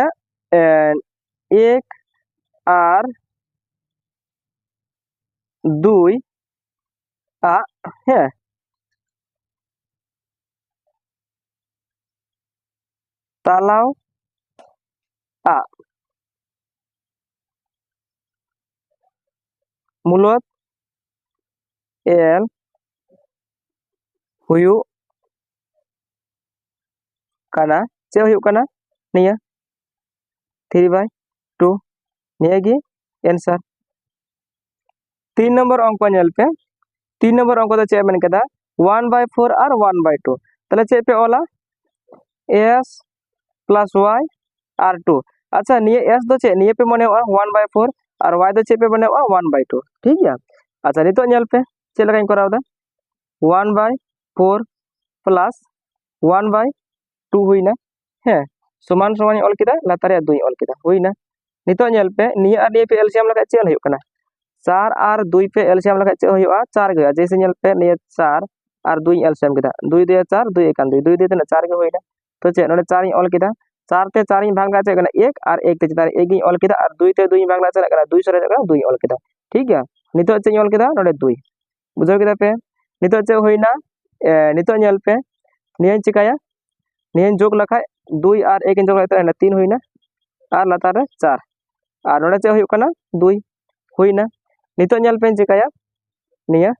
ᱮᱠ ᱟᱨ ᱫᱩᱭ ᱟᱜ, ᱦᱮᱸ, ᱛᱟᱞᱟᱣ ᱟᱜ ᱢᱩᱞᱚᱛ ᱮᱞ ᱦᱩᱭᱩᱜ ᱠᱟᱱᱟ᱾ ᱪᱮᱫ ᱦᱩᱭᱩᱜ ᱠᱟᱱᱟ? ᱱᱤᱭᱟᱹ ᱛᱷᱨᱤ ᱵᱟᱭ ᱴᱩ᱾ ᱱᱤᱭᱟᱹ ᱜᱮ ᱮᱱᱥᱟᱨ᱾ ᱛᱤᱱ ᱱᱚᱢᱵᱚᱨ ᱚᱝᱠᱚ ᱧᱮᱞ ᱯᱮ᱾ ᱛᱤᱱ ᱱᱚᱢᱵᱚᱨ ᱚᱝᱠᱚ ᱫᱚ ᱪᱮᱫ ᱮ ᱢᱮᱱ ᱠᱮᱫᱟ? ᱳᱣᱟᱱ ᱵᱟᱭ ᱯᱷᱳᱨ ᱟᱨ ᱳᱣᱟᱱ ᱵᱟᱭ ᱴᱩ᱾ ᱛᱟᱦᱞᱮ ᱪᱮᱫ ᱯᱮ ᱚᱞᱟ? ᱮᱥ ᱯᱞᱟᱥ ᱳᱣᱟᱭ ᱟᱨ ᱴᱩ᱾ ᱟᱪᱪᱷᱟ, ᱱᱤᱭᱟᱹ ᱮᱥ ᱫᱚ ᱪᱮᱫ? ᱱᱤᱭᱟᱹ ᱯᱮ ᱢᱚᱱᱮᱭᱟᱜᱼᱟ ᱳᱣᱟᱱ ᱵᱟᱭ ᱯᱷᱳᱨ, ᱟᱨ ᱳᱣᱟᱭ ᱫᱚ ᱪᱮᱫ ᱯᱮ ᱢᱚᱱᱮᱭᱟᱜᱼᱟ? ᱳᱣᱟᱱ ᱵᱟᱭ ᱴᱩ᱾ ᱴᱷᱤᱠ ᱜᱮᱭᱟ? ᱟᱪᱪᱷᱟ, ᱱᱤᱛᱚᱜ ᱧᱮᱞ ᱯᱮ ᱪᱮᱫ ᱞᱮᱠᱟᱧ ᱠᱚᱨᱟᱣ ᱮᱫᱟ᱾ ᱳᱣᱟᱱ ᱵᱟᱭ ᱯᱷᱳᱨ ᱯᱞᱟᱥ ᱳᱣᱟᱱ ᱵᱟᱭ ᱴᱩ ᱦᱩᱭᱱᱟ᱾ ᱦᱮᱸ, ᱥᱚᱢᱟᱱ ᱥᱚᱢᱟᱱ ᱤᱧ ᱚᱞ ᱠᱮᱫᱟ, ᱞᱟᱛᱟᱨ ᱨᱮᱭᱟᱜ ᱫᱩᱭ ᱤᱧ ᱚᱞ ᱠᱮᱫᱟ, ᱦᱩᱭᱱᱟ᱾ ᱱᱤᱛᱚᱜ ᱧᱮᱞ ᱯᱮ, ᱱᱤᱭᱟᱹ ᱟᱨ ᱱᱤᱭᱟᱹ ᱯᱮ ᱮᱞᱥᱤᱭᱟᱢ ᱞᱮᱠᱷᱟᱡ ᱪᱮᱫ ᱦᱩᱭᱩᱜ ᱠᱟᱱᱟ? ᱪᱟᱨ ᱟᱨ ᱫᱩᱭ ᱯᱮ ᱮᱞᱥᱤᱭᱟᱢ ᱞᱮᱠᱷᱟᱡ ᱪᱮᱫ ᱦᱩᱭᱩᱜᱼᱟ? ᱪᱟᱨ ᱜᱮ ᱦᱩᱭᱩᱜᱼᱟ᱾ ᱡᱮᱭᱥᱮ ᱧᱮᱞ ᱯᱮ, ᱱᱤᱭᱟᱹ ᱪᱟᱨ ᱟᱨ ᱫᱩᱭ ᱤᱧ ᱮᱞᱥᱤᱭᱟᱢ ᱠᱮᱫᱟ, ᱫᱩᱭ ᱫᱩᱭ ᱪᱟᱨ, ᱫᱩᱭ ᱮᱠᱟᱱ ᱫᱩᱭ, ᱫᱩᱭ ᱫᱩᱭ ᱛᱤᱱᱟᱹᱜ? ᱪᱟᱨ ᱜᱮ ᱦᱩᱭᱱᱟ᱾ ᱛᱚ ᱪᱮᱫ, ᱱᱚᱰᱮ ᱪᱟᱨ ᱤᱧ ᱚᱞ ᱠᱮᱫᱟ, ᱪᱟᱨ ᱛᱮ ᱪᱟᱨ ᱤᱧ ᱵᱷᱟᱜᱽ ᱞᱮᱠᱷᱟᱡ ᱪᱮᱫ ᱦᱩᱭᱩᱜ ᱠᱟᱱᱟ? ᱮᱠ, ᱟᱨ ᱮᱠ ᱛᱮ ᱪᱮᱛᱟᱱ ᱨᱮ ᱮᱠ ᱤᱧ ᱚᱞ ᱠᱮᱫᱟ, ᱟᱨ ᱫᱩᱭ ᱛᱮ ᱫᱩᱭ ᱤᱧ ᱵᱷᱟᱜᱽ ᱞᱮᱠᱷᱟᱡ ᱪᱮᱫ ᱦᱩᱭᱩᱜ ᱠᱟᱱᱟ? ᱫᱩᱭ ᱥᱚᱨᱮ ᱪᱮᱫ ᱦᱩᱭᱩᱜ ᱠᱟᱱᱟ? ᱫᱩᱭ ᱤᱧ ᱚᱞ ᱠᱮᱫᱟ᱾ ᱴᱷᱤᱠ ᱜᱮᱭᱟ, ᱱᱤᱛᱚᱜ ᱪᱮᱫ ᱤᱧ ᱚᱞ ᱠᱮᱫᱟ? ᱱᱚᱰᱮ ᱫᱩᱭ᱾ ᱵᱩᱡᱷᱟᱹᱣ ᱠᱮᱫᱟ ᱯᱮ? ᱱᱤᱛᱚᱜ ᱪᱮᱫ ᱦᱩᱭᱱᱟ? ᱮ, ᱱᱤᱛᱚᱜ ᱧᱮᱞ ᱯᱮ, ᱱᱤᱭᱟᱹᱧ ᱪᱤᱠᱟᱹᱭᱟ? ᱱᱤᱭᱟᱹᱧ ᱡᱳᱜᱽ ᱞᱮᱠᱷᱟᱡ, ᱫᱩᱭ ᱟᱨ ᱮᱠ ᱤᱧ ᱡᱳᱜᱽ ᱞᱮᱠᱷᱟᱡ ᱛᱤᱱ ᱦᱩᱭᱱᱟ? ᱟᱨ ᱞᱟᱛᱟᱨ ᱨᱮ ᱪᱟᱨ, ᱟᱨ ᱱᱚᱰᱮ ᱪᱮᱫ ᱦᱩᱭᱩᱜ ᱠᱟᱱᱟ? ᱫᱩᱭ ᱦᱩᱭᱱᱟ᱾ ᱱᱤᱛᱚᱜ ᱧᱮᱞ ᱯᱮᱧ ᱪᱤᱠᱟᱹᱭᱟ, ᱱᱤᱭᱟᱹ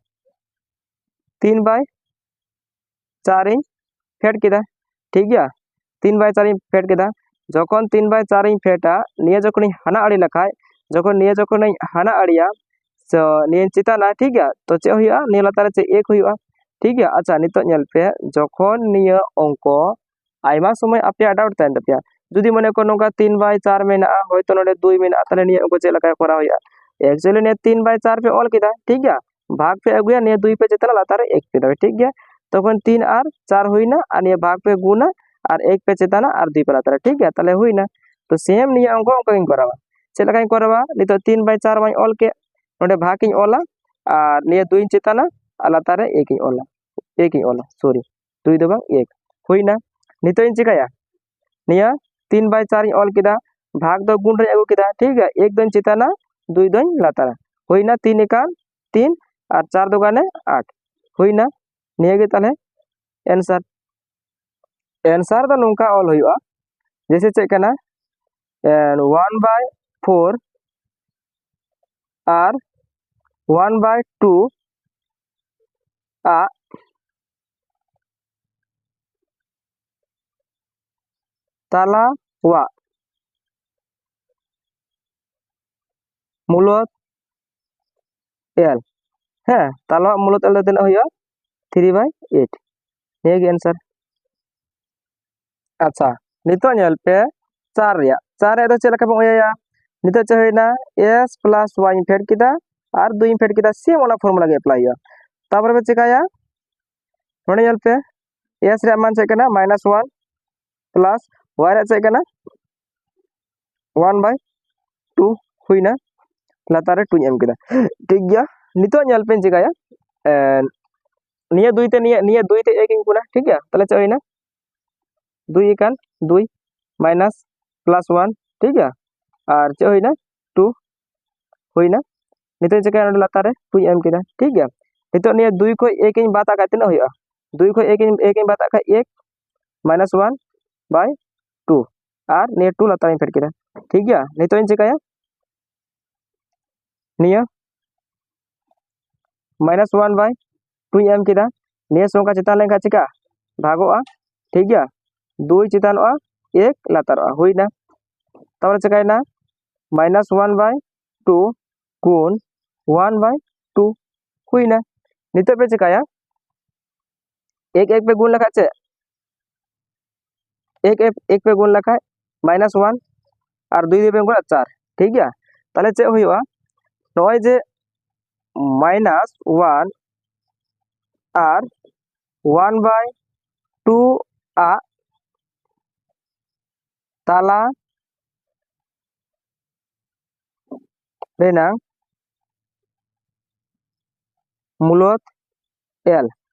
ᱛᱤᱱ ᱵᱟᱭ ᱪᱟᱨ ᱤᱧ ᱯᱷᱮᱰ ᱠᱮᱫᱟ᱾ ᱴᱷᱤᱠ ᱜᱮᱭᱟ, ᱛᱤᱱ ᱵᱟᱭ ᱪᱟᱨ ᱤᱧ ᱯᱷᱮᱰ ᱠᱮᱫᱟ᱾ ᱡᱚᱠᱷᱚᱱ ᱛᱤᱱ ᱵᱟᱭ ᱪᱟᱨ ᱤᱧ ᱯᱷᱮᱰᱟ, ᱱᱤᱭᱟᱹ ᱡᱚᱠᱷᱚᱱᱤᱧ ᱦᱟᱱᱟ ᱟᱲᱮ ᱞᱮᱠᱷᱟᱡ, ᱡᱚᱠᱷᱚᱱ ᱱᱤᱭᱟᱹ ᱡᱚᱠᱷᱚᱱᱤᱧ ᱦᱟᱱᱟ ᱟᱲᱮᱭᱟ, ᱛᱚ ᱱᱤᱭᱟᱹᱧ ᱪᱮᱛᱟᱱᱟ, ᱴᱷᱤᱠ ᱜᱮᱭᱟ, ᱛᱚ ᱪᱮᱫ ᱦᱩᱭᱩᱜᱼᱟ? ᱱᱤᱭᱟᱹ ᱞᱟᱛᱟᱨ ᱨᱮ ᱪᱮᱫ? ᱮᱠ ᱦᱩᱭᱩᱜᱼᱟ᱾ ᱴᱷᱤᱠ ᱜᱮᱭᱟ, ᱟᱪᱪᱷᱟ, ᱱᱤᱛᱚᱜ ᱧᱮᱞ ᱯᱮ, ᱡᱚᱠᱷᱚᱱ ᱱᱤᱭᱟᱹ ᱚᱝᱠᱚ ᱟᱭᱢᱟ ᱥᱚᱢᱚᱭ ᱟᱯᱮᱭᱟᱜ ᱰᱟᱣᱩᱴ ᱛᱟᱦᱮᱱ ᱛᱟᱯᱮᱭᱟ, ᱡᱩᱫᱤ ᱢᱚᱱᱮ ᱠᱚ ᱱᱚᱝᱠᱟ ᱛᱤᱱ ᱵᱟᱭ ᱪᱟᱨ ᱢᱮᱱᱟᱜᱼᱟ, ᱦᱚᱭᱛᱳ ᱱᱚᱰᱮ ᱫᱩᱭ ᱢᱮᱱᱟᱜᱼᱟ, ᱛᱟᱦᱞᱮ ᱱᱤᱭᱟᱹ ᱚᱝᱠᱚ ᱪᱮᱫ ᱞᱮᱠᱟ ᱠᱚᱨᱟᱣ ᱦᱩᱭᱩᱜᱼᱟ? ᱮᱠᱪᱩᱭᱮᱞᱤ ᱱᱤᱭᱟᱹ ᱛᱤᱱ ᱵᱟᱭ ᱪᱟᱨ ᱯᱮ ᱚᱞ ᱠᱮᱫᱟ, ᱴᱷᱤᱠ ᱜᱮᱭᱟ, ᱵᱷᱟᱜᱽ ᱯᱮ ᱟᱹᱜᱩᱭᱟ, ᱱᱤᱭᱟᱹ ᱫᱩᱭ ᱯᱮ ᱪᱮᱛᱟᱱᱟ, ᱞᱟᱛᱟᱨ ᱨᱮ ᱮᱠ ᱯᱮ ᱫᱚᱦᱚᱭᱟ, ᱴᱷᱤᱠ ᱜᱮᱭᱟ᱾ ᱛᱚᱠᱷᱚᱱ ᱛᱤᱱ ᱟᱨ ᱪᱟᱨ ᱦᱩᱭᱱᱟ, ᱟᱨ ᱱᱤᱭᱟᱹ ᱵᱷᱟᱜᱽ ᱯᱮ ᱜᱩᱱᱟ, ᱟᱨ ᱮᱠ ᱯᱮ ᱪᱮᱛᱟᱱᱟ, ᱟᱨ ᱫᱩᱭ ᱯᱮ ᱞᱟᱛᱟᱨᱟ, ᱴᱷᱤᱠ ᱜᱮᱭᱟ, ᱛᱟᱦᱞᱮ ᱦᱩᱭᱱᱟ᱾ ᱛᱚ ᱥᱮᱢ ᱱᱤᱭᱟᱹ ᱚᱝᱠᱚ ᱚᱱᱠᱟ ᱜᱤᱧ ᱠᱚᱨᱟᱣᱟ᱾ ᱪᱮᱫ ᱞᱮᱠᱟᱧ ᱠᱚᱨᱟᱣᱟ? ᱱᱤᱛᱚᱜ ᱛᱤᱱ ᱵᱟᱭ ᱪᱟᱨ ᱢᱟᱧ ᱚᱞ ᱠᱮᱫ, ᱱᱚᱰᱮ ᱵᱷᱟᱜᱽ ᱤᱧ ᱚᱞᱟ, ᱟᱨ ᱱᱤᱭᱟᱹ ᱫᱩᱭ ᱤᱧ ᱪᱮᱛᱟᱱᱟ, ᱟᱨ ᱞᱟᱛᱟᱨ ᱨᱮ ᱮᱠ ᱤᱧ ᱚᱞᱟ, ᱮᱠ ᱤᱧ ᱚᱞᱟ, ᱥᱚᱨᱤ, ᱫᱩᱭ ᱫᱚ ᱵᱟᱝ, ᱮᱠ᱾ ᱦᱩᱭᱱᱟ᱾ ᱱᱤᱛᱚᱜ ᱤᱧ ᱪᱤᱠᱟᱹᱭᱟ? ᱱᱤᱭᱟᱹ ᱛᱤᱱ ᱵᱟᱭ ᱪᱟᱨ ᱤᱧ ᱚᱞ ᱠᱮᱫᱟ, ᱵᱷᱟᱜᱽ ᱫᱚ ᱜᱩᱱ ᱨᱮᱧ ᱟᱹᱜᱩ ᱠᱮᱫᱟ, ᱴᱷᱤᱠ ᱜᱮᱭᱟ, ᱮᱠ ᱫᱚᱧ ᱪᱮᱛᱟᱱᱟ, ᱫᱩᱭ ᱫᱚᱧ ᱞᱟᱛᱟᱨᱟ᱾ ᱦᱩᱭᱱᱟ ᱛᱤᱱ ᱮᱠᱟᱱ ᱛᱤᱱ ᱟᱨ ᱪᱟᱨ ᱫᱩᱜᱟᱱᱮ ᱟᱴ᱾ ᱦᱩᱭᱱᱟ, ᱱᱤᱭᱟᱹ ᱜᱮ ᱛᱟᱦᱚᱞᱮ answer᱾ Answer ᱫᱚ ᱱᱚᱝᱠᱟ ᱚᱞ ᱦᱩᱭᱩᱜᱼᱟ, ᱡᱮᱭᱥᱮ ᱪᱮᱫ ᱠᱟᱱᱟ, one by four R one by two ᱟᱜ ᱛᱟᱞᱟᱣᱟᱜ ᱢᱩᱞᱚᱛ L᱾ ᱦᱮᱸ, ᱛᱟᱞᱟᱣᱟᱜ ᱢᱩᱞᱚᱛ L ᱫᱚ ᱛᱤᱱᱟᱹᱜ ᱦᱩᱭᱩᱜᱼᱟ? Three by eight᱾ ᱱᱤᱭᱟᱹ ᱜᱮ answer᱾ ᱟᱪᱪᱷᱟ, ᱱᱤᱛᱚᱜ ᱧᱮᱞ ᱯᱮ ᱪᱟᱨ ᱨᱮᱭᱟᱜ᱾ ᱪᱟᱨ ᱨᱮᱭᱟᱜ ᱫᱚ ᱪᱮᱫ ᱞᱮᱠᱟ ᱵᱚᱱ ᱤᱭᱟᱹᱭᱟ? ᱱᱤᱛᱚᱜ ᱪᱮᱫ ᱦᱩᱭᱱᱟ? S plus y ᱤᱧ ᱯᱷᱮᱰ ᱠᱮᱫᱟ ᱟᱨ ᱫᱩᱭ ᱤᱧ ᱯᱷᱮᱰ ᱠᱮᱫᱟ, same ᱚᱱᱟ formula ᱜᱮ apply ᱦᱩᱭᱩᱜᱼᱟ᱾ ᱛᱟᱯᱚᱨᱮ ᱵᱚ ᱪᱮᱠᱟᱭᱟ? ᱱᱚᱰᱮ ᱧᱮᱞ ᱯᱮ, S ᱨᱮᱭᱟᱜ ᱢᱟᱱ ᱪᱮᱫ ᱠᱟᱱᱟ? Minus one plus y ᱨᱮᱭᱟᱜ ᱪᱮᱫ ᱠᱟᱱᱟ? One by two ᱦᱩᱭᱱᱟ, ᱞᱟᱛᱟᱨ ᱨᱮ two ᱤᱧ ᱮᱢ ᱠᱮᱫᱟ᱾ ᱴᱷᱤᱠ ᱜᱮᱭᱟ, ᱱᱤᱛᱚᱜ ᱧᱮᱞ ᱯᱮ ᱪᱮᱠᱟᱭᱟ, ᱮᱸ, ᱱᱤᱭᱟᱹ ᱫᱩᱭ ᱛᱮ ᱱᱤᱭᱟᱹ, ᱱᱤᱭᱟᱹ ᱫᱩᱭ ᱛᱮ ᱮᱠ ᱤᱧ ᱜᱩᱱᱟ, ᱴᱷᱤᱠ ᱜᱮᱭᱟ? ᱛᱟᱦᱚᱞᱮ ᱪᱮᱫ ᱦᱩᱭᱱᱟ? ᱫᱩᱭ ᱮᱠᱟᱱ ᱫᱩᱭ minus plus one, ᱴᱷᱤᱠ ᱜᱮᱭᱟ? ᱟᱨ ᱪᱮᱫ ᱦᱩᱭᱱᱟ? Two ᱦᱩᱭᱱᱟ᱾ ᱱᱤᱛᱚᱜ ᱪᱤᱠᱟᱹᱭᱟ? ᱱᱚᱰᱮ ᱞᱟᱛᱟᱨ ᱨᱮ two ᱤᱧ ᱮᱢ ᱠᱮᱫᱟ, ᱴᱷᱤᱠ ᱜᱮᱭᱟ? ᱱᱤᱛᱚᱜ ᱱᱤᱭᱟᱹ ᱫᱩᱭ ᱠᱷᱚᱡ ᱮᱠ ᱤᱧ ᱵᱟᱫ ᱟᱜ ᱠᱷᱟᱡ ᱛᱤᱱᱟᱹᱜ ᱦᱩᱭᱩᱜᱼᱟ? ᱫᱩᱭ ᱠᱷᱚᱡ ᱮᱠ ᱤᱧ, ᱮᱠ ᱤᱧ ᱵᱟᱫ ᱟᱜ ᱠᱷᱟᱡ ᱮᱠ minus one by two, ᱟᱨ ᱱᱤᱭᱟᱹ two ᱞᱟᱛᱟᱨ ᱤᱧ ᱯᱷᱮᱰ ᱠᱮᱫᱟ, ᱴᱷᱤᱠ ᱜᱮᱭᱟ? ᱱᱤᱛᱚᱜ ᱤᱧ ᱪᱤᱠᱟᱹᱭᱟ? ᱱᱤᱭᱟᱹ minus one by two ᱤᱧ ᱮᱢ ᱠᱮᱫᱟ, ᱱᱤᱭᱟᱹ ᱥᱚᱝᱠᱷᱟ ᱪᱮᱛᱟᱱ ᱞᱮᱱᱠᱷᱟᱱ ᱪᱤᱠᱟ? ᱵᱷᱟᱜᱚᱜᱼᱟ, ᱴᱷᱤᱠ ᱜᱮᱭᱟ? ᱫᱩᱭ ᱪᱮᱛᱟᱱᱚᱜᱼᱟ, ᱮᱠ ᱞᱟᱛᱟᱨᱚᱜᱼᱟ, ᱦᱩᱭᱱᱟ᱾ ᱛᱟᱦᱚᱞᱮ ᱪᱤᱠᱟᱭᱱᱟ? Minus one by two ᱜᱩᱱ one by two ᱦᱩᱭᱱᱟ᱾ ᱱᱤᱛᱚᱜ ᱯᱮ ᱪᱤᱠᱟᱭᱟ? ᱮᱠ ᱮᱠ ᱯᱮ ᱜᱩᱱ ᱞᱮᱠᱷᱟᱡ ᱪᱮᱫ? ᱮᱠ ᱮᱠ, ᱮᱠ ᱯᱮ ᱜᱩᱱ ᱞᱮᱠᱷᱟᱡ minus one ᱟᱨ ᱫᱩᱭ ᱫᱩᱭ ᱯᱮ ᱜᱩᱱᱟ ᱪᱟᱨ, ᱴᱷᱤᱠ ᱜᱮᱭᱟ? ᱛᱟᱦᱚᱞᱮ ᱪᱮᱫ ᱦᱩᱭᱩᱜᱼᱟ? ᱱᱚᱜᱼᱚᱭ ᱡᱮ minus one R one by two ᱟᱜ ᱛᱟᱞᱟ ᱨᱮᱱᱟᱝ ᱢᱩᱞᱚᱛ L,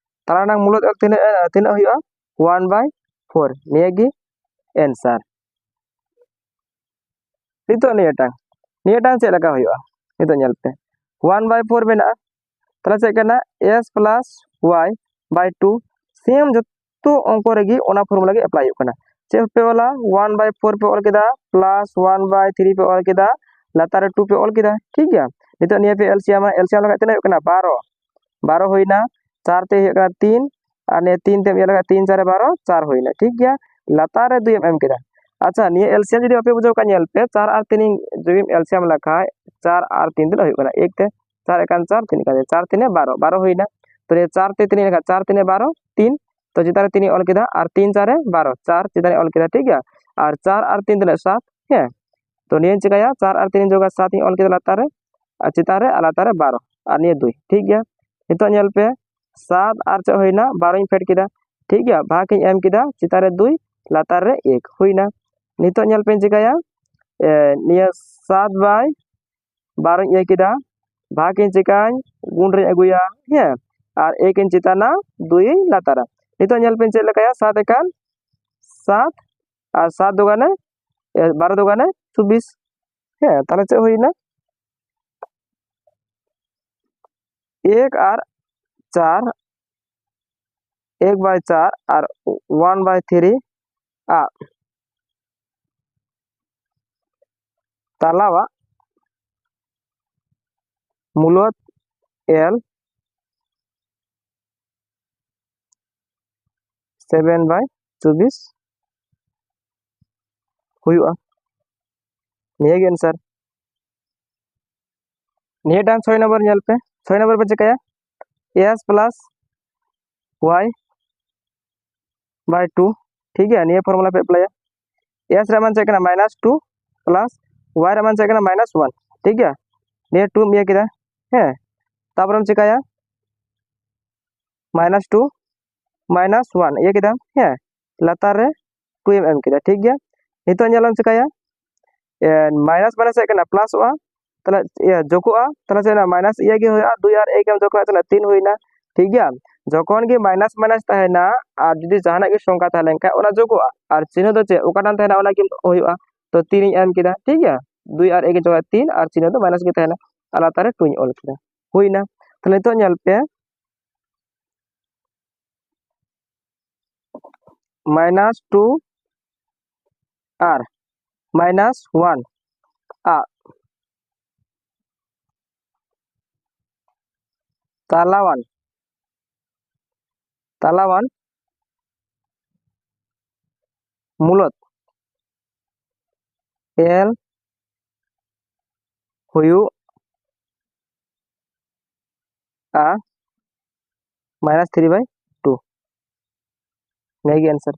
ᱛᱟᱞᱟ ᱨᱮᱱᱟᱝ ᱢᱩᱞᱚᱛ L ᱛᱤᱱᱟᱹᱜ, ᱛᱤᱱᱟᱹᱜ ᱦᱩᱭᱩᱜᱼᱟ? One by four᱾ ᱱᱤᱭᱟᱹ ᱜᱮ answer᱾ ᱱᱤᱛᱚᱜ ᱱᱤᱭᱟᱹᱴᱟᱝ, ᱱᱤᱭᱟᱹᱴᱟᱝ ᱪᱮᱫ ᱞᱮᱠᱟ ᱦᱩᱭᱩᱜᱼᱟ? ᱱᱤᱛᱚᱜ ᱧᱮᱞ ᱯᱮ, one by four ᱢᱮᱱᱟᱜᱼᱟ, ᱛᱟᱦᱚᱞᱮ ᱪᱮᱫ ᱠᱟᱱᱟ? S plus y by two, same ᱡᱚᱛᱚ ᱚᱝᱠᱚ ᱨᱮᱜᱮ ᱚᱱᱟ formula ᱜᱮ apply ᱦᱩᱭᱩᱜ ᱠᱟᱱᱟ᱾ ᱪᱮᱫ ᱯᱮ ᱚᱞᱟ? One by four ᱯᱮ ᱚᱞ ᱠᱮᱫᱟ, plus one by three ᱯᱮ ᱚᱞ ᱠᱮᱫᱟ, ᱞᱟᱛᱟᱨ ᱨᱮ two ᱯᱮ ᱚᱞ ᱠᱮᱫᱟ, ᱴᱷᱤᱠ ᱜᱮᱭᱟ᱾ ᱱᱤᱛᱚᱜ ᱱᱤᱭᱟᱹ ᱯᱮ LCM ᱟ, LCM ᱞᱮᱠᱷᱟᱡ ᱛᱤᱱᱟᱹᱜ ᱦᱩᱭᱩᱜ ᱠᱟᱱᱟ? ᱵᱟᱨᱚ᱾ ᱵᱟᱨᱚ ᱦᱩᱭᱱᱟ, ᱪᱟᱨ ᱛᱮ ᱦᱩᱭᱩᱜ ᱠᱟᱱᱟ ᱛᱤᱱ, ᱟᱨ ᱱᱤᱭᱟᱹ ᱛᱤᱱ ᱛᱮᱢ ᱤᱭᱟᱹ ᱞᱮᱠᱷᱟᱡ ᱛᱤᱱ ᱪᱟᱨᱮ ᱵᱟᱨᱚ, ᱪᱟᱨ ᱦᱩᱭᱱᱟ, ᱴᱷᱤᱠ ᱜᱮᱭᱟ᱾ ᱞᱟᱛᱟᱨ ᱨᱮ ᱫᱩᱭ ᱮᱢ ᱮᱢ ᱠᱮᱫᱟ᱾ ᱟᱪᱪᱷᱟ, ᱱᱤᱭᱟᱹ LCM ᱡᱩᱫᱤ ᱵᱟᱯᱮ ᱵᱩᱡᱷᱟᱹᱣ ᱠᱷᱟᱡ, ᱧᱮᱞ ᱯᱮ, ᱪᱟᱨ ᱟᱨ ᱛᱤᱱ ᱡᱩᱫᱤᱢ LCM ᱞᱮᱠᱷᱟᱡ, ᱪᱟᱨ ᱟᱨ ᱛᱤᱱ ᱛᱤᱱᱟᱹᱜ ᱦᱩᱭᱩᱜ ᱠᱟᱱᱟ? ᱮᱠ ᱛᱮ ᱪᱟᱨ ᱮᱠᱟᱱ ᱪᱟᱨ, ᱛᱤᱱ ᱮᱠᱟᱱ ᱪᱟᱨ, ᱛᱤᱱᱮ ᱵᱟᱨᱚ, ᱵᱟᱨᱚ ᱦᱩᱭᱱᱟ᱾ ᱛᱚ ᱱᱤᱭᱟᱹ ᱪᱟᱨ ᱛᱮ ᱛᱤᱱ ᱮᱱᱠᱷᱟᱱ ᱪᱟᱨ ᱛᱤᱱᱮ ᱵᱟᱨᱚ, ᱛᱤᱱ᱾ ᱛᱚ ᱪᱮᱛᱟᱱ ᱨᱮ ᱛᱤᱱ ᱤᱧ ᱚᱞ ᱠᱮᱫᱟ, ᱟᱨ ᱛᱤᱱ ᱪᱟᱨᱮ ᱵᱟᱨᱚ, ᱪᱟᱨ ᱪᱮᱛᱟᱱ ᱨᱮ ᱚᱞ ᱠᱮᱫᱟ, ᱴᱷᱤᱠ ᱜᱮᱭᱟ᱾ ᱟᱨ ᱪᱟᱨ ᱟᱨ ᱛᱤᱱ ᱛᱤᱱᱟᱹᱜ? ᱥᱟᱛ, ᱦᱮᱸ᱾ ᱛᱚ ᱱᱤᱭᱟᱹᱧ ᱪᱤᱠᱟᱹᱭᱟ, ᱪᱟᱨ ᱟᱨ ᱛᱤᱱ ᱡᱳᱜᱟ ᱥᱟᱛ ᱤᱧ ᱚᱞ ᱠᱮᱫᱟ ᱞᱟᱛᱟᱨ ᱨᱮ, ᱟᱨ ᱪᱮᱛᱟᱱ ᱨᱮ, ᱟᱨ ᱞᱟᱛᱟᱨ ᱨᱮ ᱵᱟᱨᱚ, ᱟᱨ ᱱᱤᱭᱟᱹ ᱫᱩᱭ, ᱴᱷᱤᱠ ᱜᱮᱭᱟ᱾ ᱱᱤᱛᱚᱜ ᱧᱮᱞ ᱯᱮ, ᱥᱟᱛ ᱟᱨ ᱪᱮᱫ ᱦᱩᱭᱱᱟ? ᱵᱟᱨᱚᱧ ᱯᱷᱮᱰ ᱠᱮᱫᱟ, ᱴᱷᱤᱠ ᱜᱮᱭᱟ᱾ ᱵᱷᱟᱜᱽ ᱤᱧ ᱮᱢ ᱠᱮᱫᱟ, ᱪᱮᱛᱟᱱ ᱨᱮ ᱫᱩᱭ, ᱞᱟᱛᱟᱨ ᱨᱮ ᱮᱠ ᱦᱩᱭᱱᱟ᱾ ᱱᱤᱛᱚᱜ ᱧᱮᱞ ᱯᱮᱧ ᱪᱤᱠᱟᱹᱭᱟ, ᱮ, ᱱᱤᱭᱟᱹ ᱥᱟᱛ by ᱵᱟᱨᱚᱧ ᱤᱭᱟᱹ ᱠᱮᱫᱟ, ᱵᱷᱟᱜᱽ ᱤᱧ ᱪᱤᱠᱟᱹᱧ? ᱜᱩᱱ ᱨᱤᱧ ᱟᱹᱜᱩᱭᱟ, ᱦᱮᱸ, ᱟᱨ ᱮᱠ ᱤᱧ ᱪᱮᱛᱟᱱᱟ, ᱫᱩᱭ ᱤᱧ ᱞᱟᱛᱟᱨᱟ᱾ ᱱᱤᱛᱚᱜ ᱧᱮᱞ ᱯᱮᱧ ᱪᱮᱫ ᱞᱮᱠᱟᱭᱟ, ᱥᱟᱛ ᱮᱠᱟᱱ ᱥᱟᱛ, ᱟᱨ ᱥᱟᱛ ᱫᱩᱜᱟᱱᱮ, ᱮ, ᱵᱟᱨᱚ ᱫᱩᱜᱟᱱᱮ ᱪᱚᱵᱵᱤᱥ, ᱦᱮᱸ, ᱛᱟᱦᱚᱞᱮ ᱪᱮᱫ ᱦᱩᱭᱱᱟ? ᱮᱠ ᱟᱨ ᱪᱟᱨ, ᱮᱠ by ᱪᱟᱨ ᱟᱨ one by three ᱟᱜ ᱛᱟᱞᱟᱣᱟᱜ ᱢᱩᱞᱚᱛ L seven by ᱪᱚᱵᱵᱤᱥ ᱦᱩᱭᱩᱜᱼᱟ᱾ ᱱᱤᱭᱟᱹ ᱜᱮ answer᱾ ᱱᱤᱭᱟᱹᱴᱟᱝ ᱪᱷᱚᱭ ᱱᱚᱢᱵᱚᱨ ᱧᱮᱞ ᱯᱮ, ᱪᱷᱚᱭ ᱱᱚᱢᱵᱚᱨ ᱯᱮ ᱪᱤᱠᱟᱹᱭᱟ? S plus y by two, ᱴᱷᱤᱠ ᱜᱮᱭᱟ᱾ ᱱᱤᱭᱟᱹ formula ᱯᱮ ᱮᱯᱞᱟᱭᱟ᱾ S ᱨᱮᱭᱟᱜ ᱢᱟᱱ ᱪᱮᱫ ᱠᱟᱱᱟ? Minus two plus y ᱨᱮᱭᱟᱜ ᱢᱟᱱ ᱪᱮᱫ ᱠᱟᱱᱟ? Minus one, ᱴᱷᱤᱠ ᱜᱮᱭᱟ᱾ ᱱᱤᱭᱟᱹ ᱴᱩᱢ ᱤᱭᱟᱹ ᱠᱮᱫᱟ, ᱦᱮᱸ, ᱛᱟᱨᱯᱚᱨᱮᱢ ᱪᱤᱠᱟᱹᱭᱟ? Minus two minus one ᱤᱭᱟᱹ ᱠᱮᱫᱟᱢ, ᱦᱮᱸ, ᱞᱟᱛᱟᱨ ᱨᱮ ᱴᱩ ᱮᱢ ᱮᱢ ᱠᱮᱫᱟ, ᱴᱷᱤᱠ ᱜᱮᱭᱟ᱾ ᱱᱤᱛᱚᱜ ᱧᱮᱞᱟᱢ ᱪᱤᱠᱟᱹᱭᱟ? ᱢᱟᱭᱱᱟᱥ ᱢᱟᱭᱱᱟᱥ ᱪᱮᱫ ᱠᱟᱱᱟ? ᱯᱞᱟᱥᱚᱜᱼᱟ, ᱛᱟᱦᱚᱞᱮ ᱤᱭᱟᱹ ᱡᱳᱜᱚᱜᱼᱟ, ᱛᱟᱦᱚᱞᱮ ᱪᱮᱫ ᱦᱩᱭᱩᱜᱼᱟ? ᱢᱟᱭᱱᱟᱥ ᱤᱭᱟᱹ ᱜᱮ ᱦᱩᱭᱩᱜᱼᱟ, ᱫᱩᱭ ᱟᱨ ᱮᱠ ᱮᱢ ᱡᱳᱜᱽ ᱠᱷᱟᱱ ᱛᱟᱦᱚᱞᱮ ᱛᱤᱱ ᱦᱩᱭᱱᱟ, ᱴᱷᱤᱠ ᱜᱮᱭᱟ᱾ ᱡᱚᱠᱷᱚᱱ ᱜᱮ ᱢᱟᱭᱱᱟᱥ ᱢᱟᱭᱱᱟᱥ ᱛᱟᱦᱮᱱᱟ ᱟᱨ ᱡᱩᱫᱤ ᱡᱟᱦᱟᱱᱟᱜ ᱜᱮ ᱥᱚᱝᱠᱷᱟ ᱛᱟᱦᱮᱸ ᱞᱮᱱᱠᱷᱟᱱ ᱚᱱᱟ ᱡᱳᱜᱚᱜᱼᱟ, ᱟᱨ ᱪᱤᱱᱦᱟᱹ ᱫᱚ ᱪᱮᱫ? ᱚᱠᱟᱴᱟᱜ ᱛᱟᱦᱮᱱᱟ ᱚᱱᱟ ᱜᱮ ᱦᱩᱭᱩᱜᱼᱟ᱾ ᱛᱚ ᱛᱤᱱ ᱤᱧ ᱮᱢ ᱠᱮᱫᱟ, ᱴᱷᱤᱠ ᱜᱮᱭᱟ, ᱫᱩᱭ ᱟᱨ ᱮᱠ ᱡᱳᱜᱽ ᱛᱤᱱ ᱟᱨ ᱪᱤᱱᱦᱟᱹ ᱫᱚ ᱢᱟᱭᱱᱟᱥ ᱜᱮ ᱛᱟᱦᱮᱱᱟ, ᱟᱨ ᱞᱟᱛᱟᱨ ᱨᱮ ᱴᱩᱧ ᱚᱞ ᱠᱮᱫᱟ, ᱦᱩᱭᱱᱟ᱾ ᱛᱟᱦᱞᱮ ᱱᱤᱛᱚᱜ ᱧᱮᱞ ᱯᱮ, minus two R minus one, ᱟ, ᱛᱟᱞᱟᱣᱟᱱ, ᱛᱟᱞᱟᱣᱟᱱ ᱢᱩᱞᱚᱛ L ᱦᱩᱭᱩᱜᱼᱟ minus three by two᱾ ᱱᱤᱭᱟᱹ ᱜᱮ answer᱾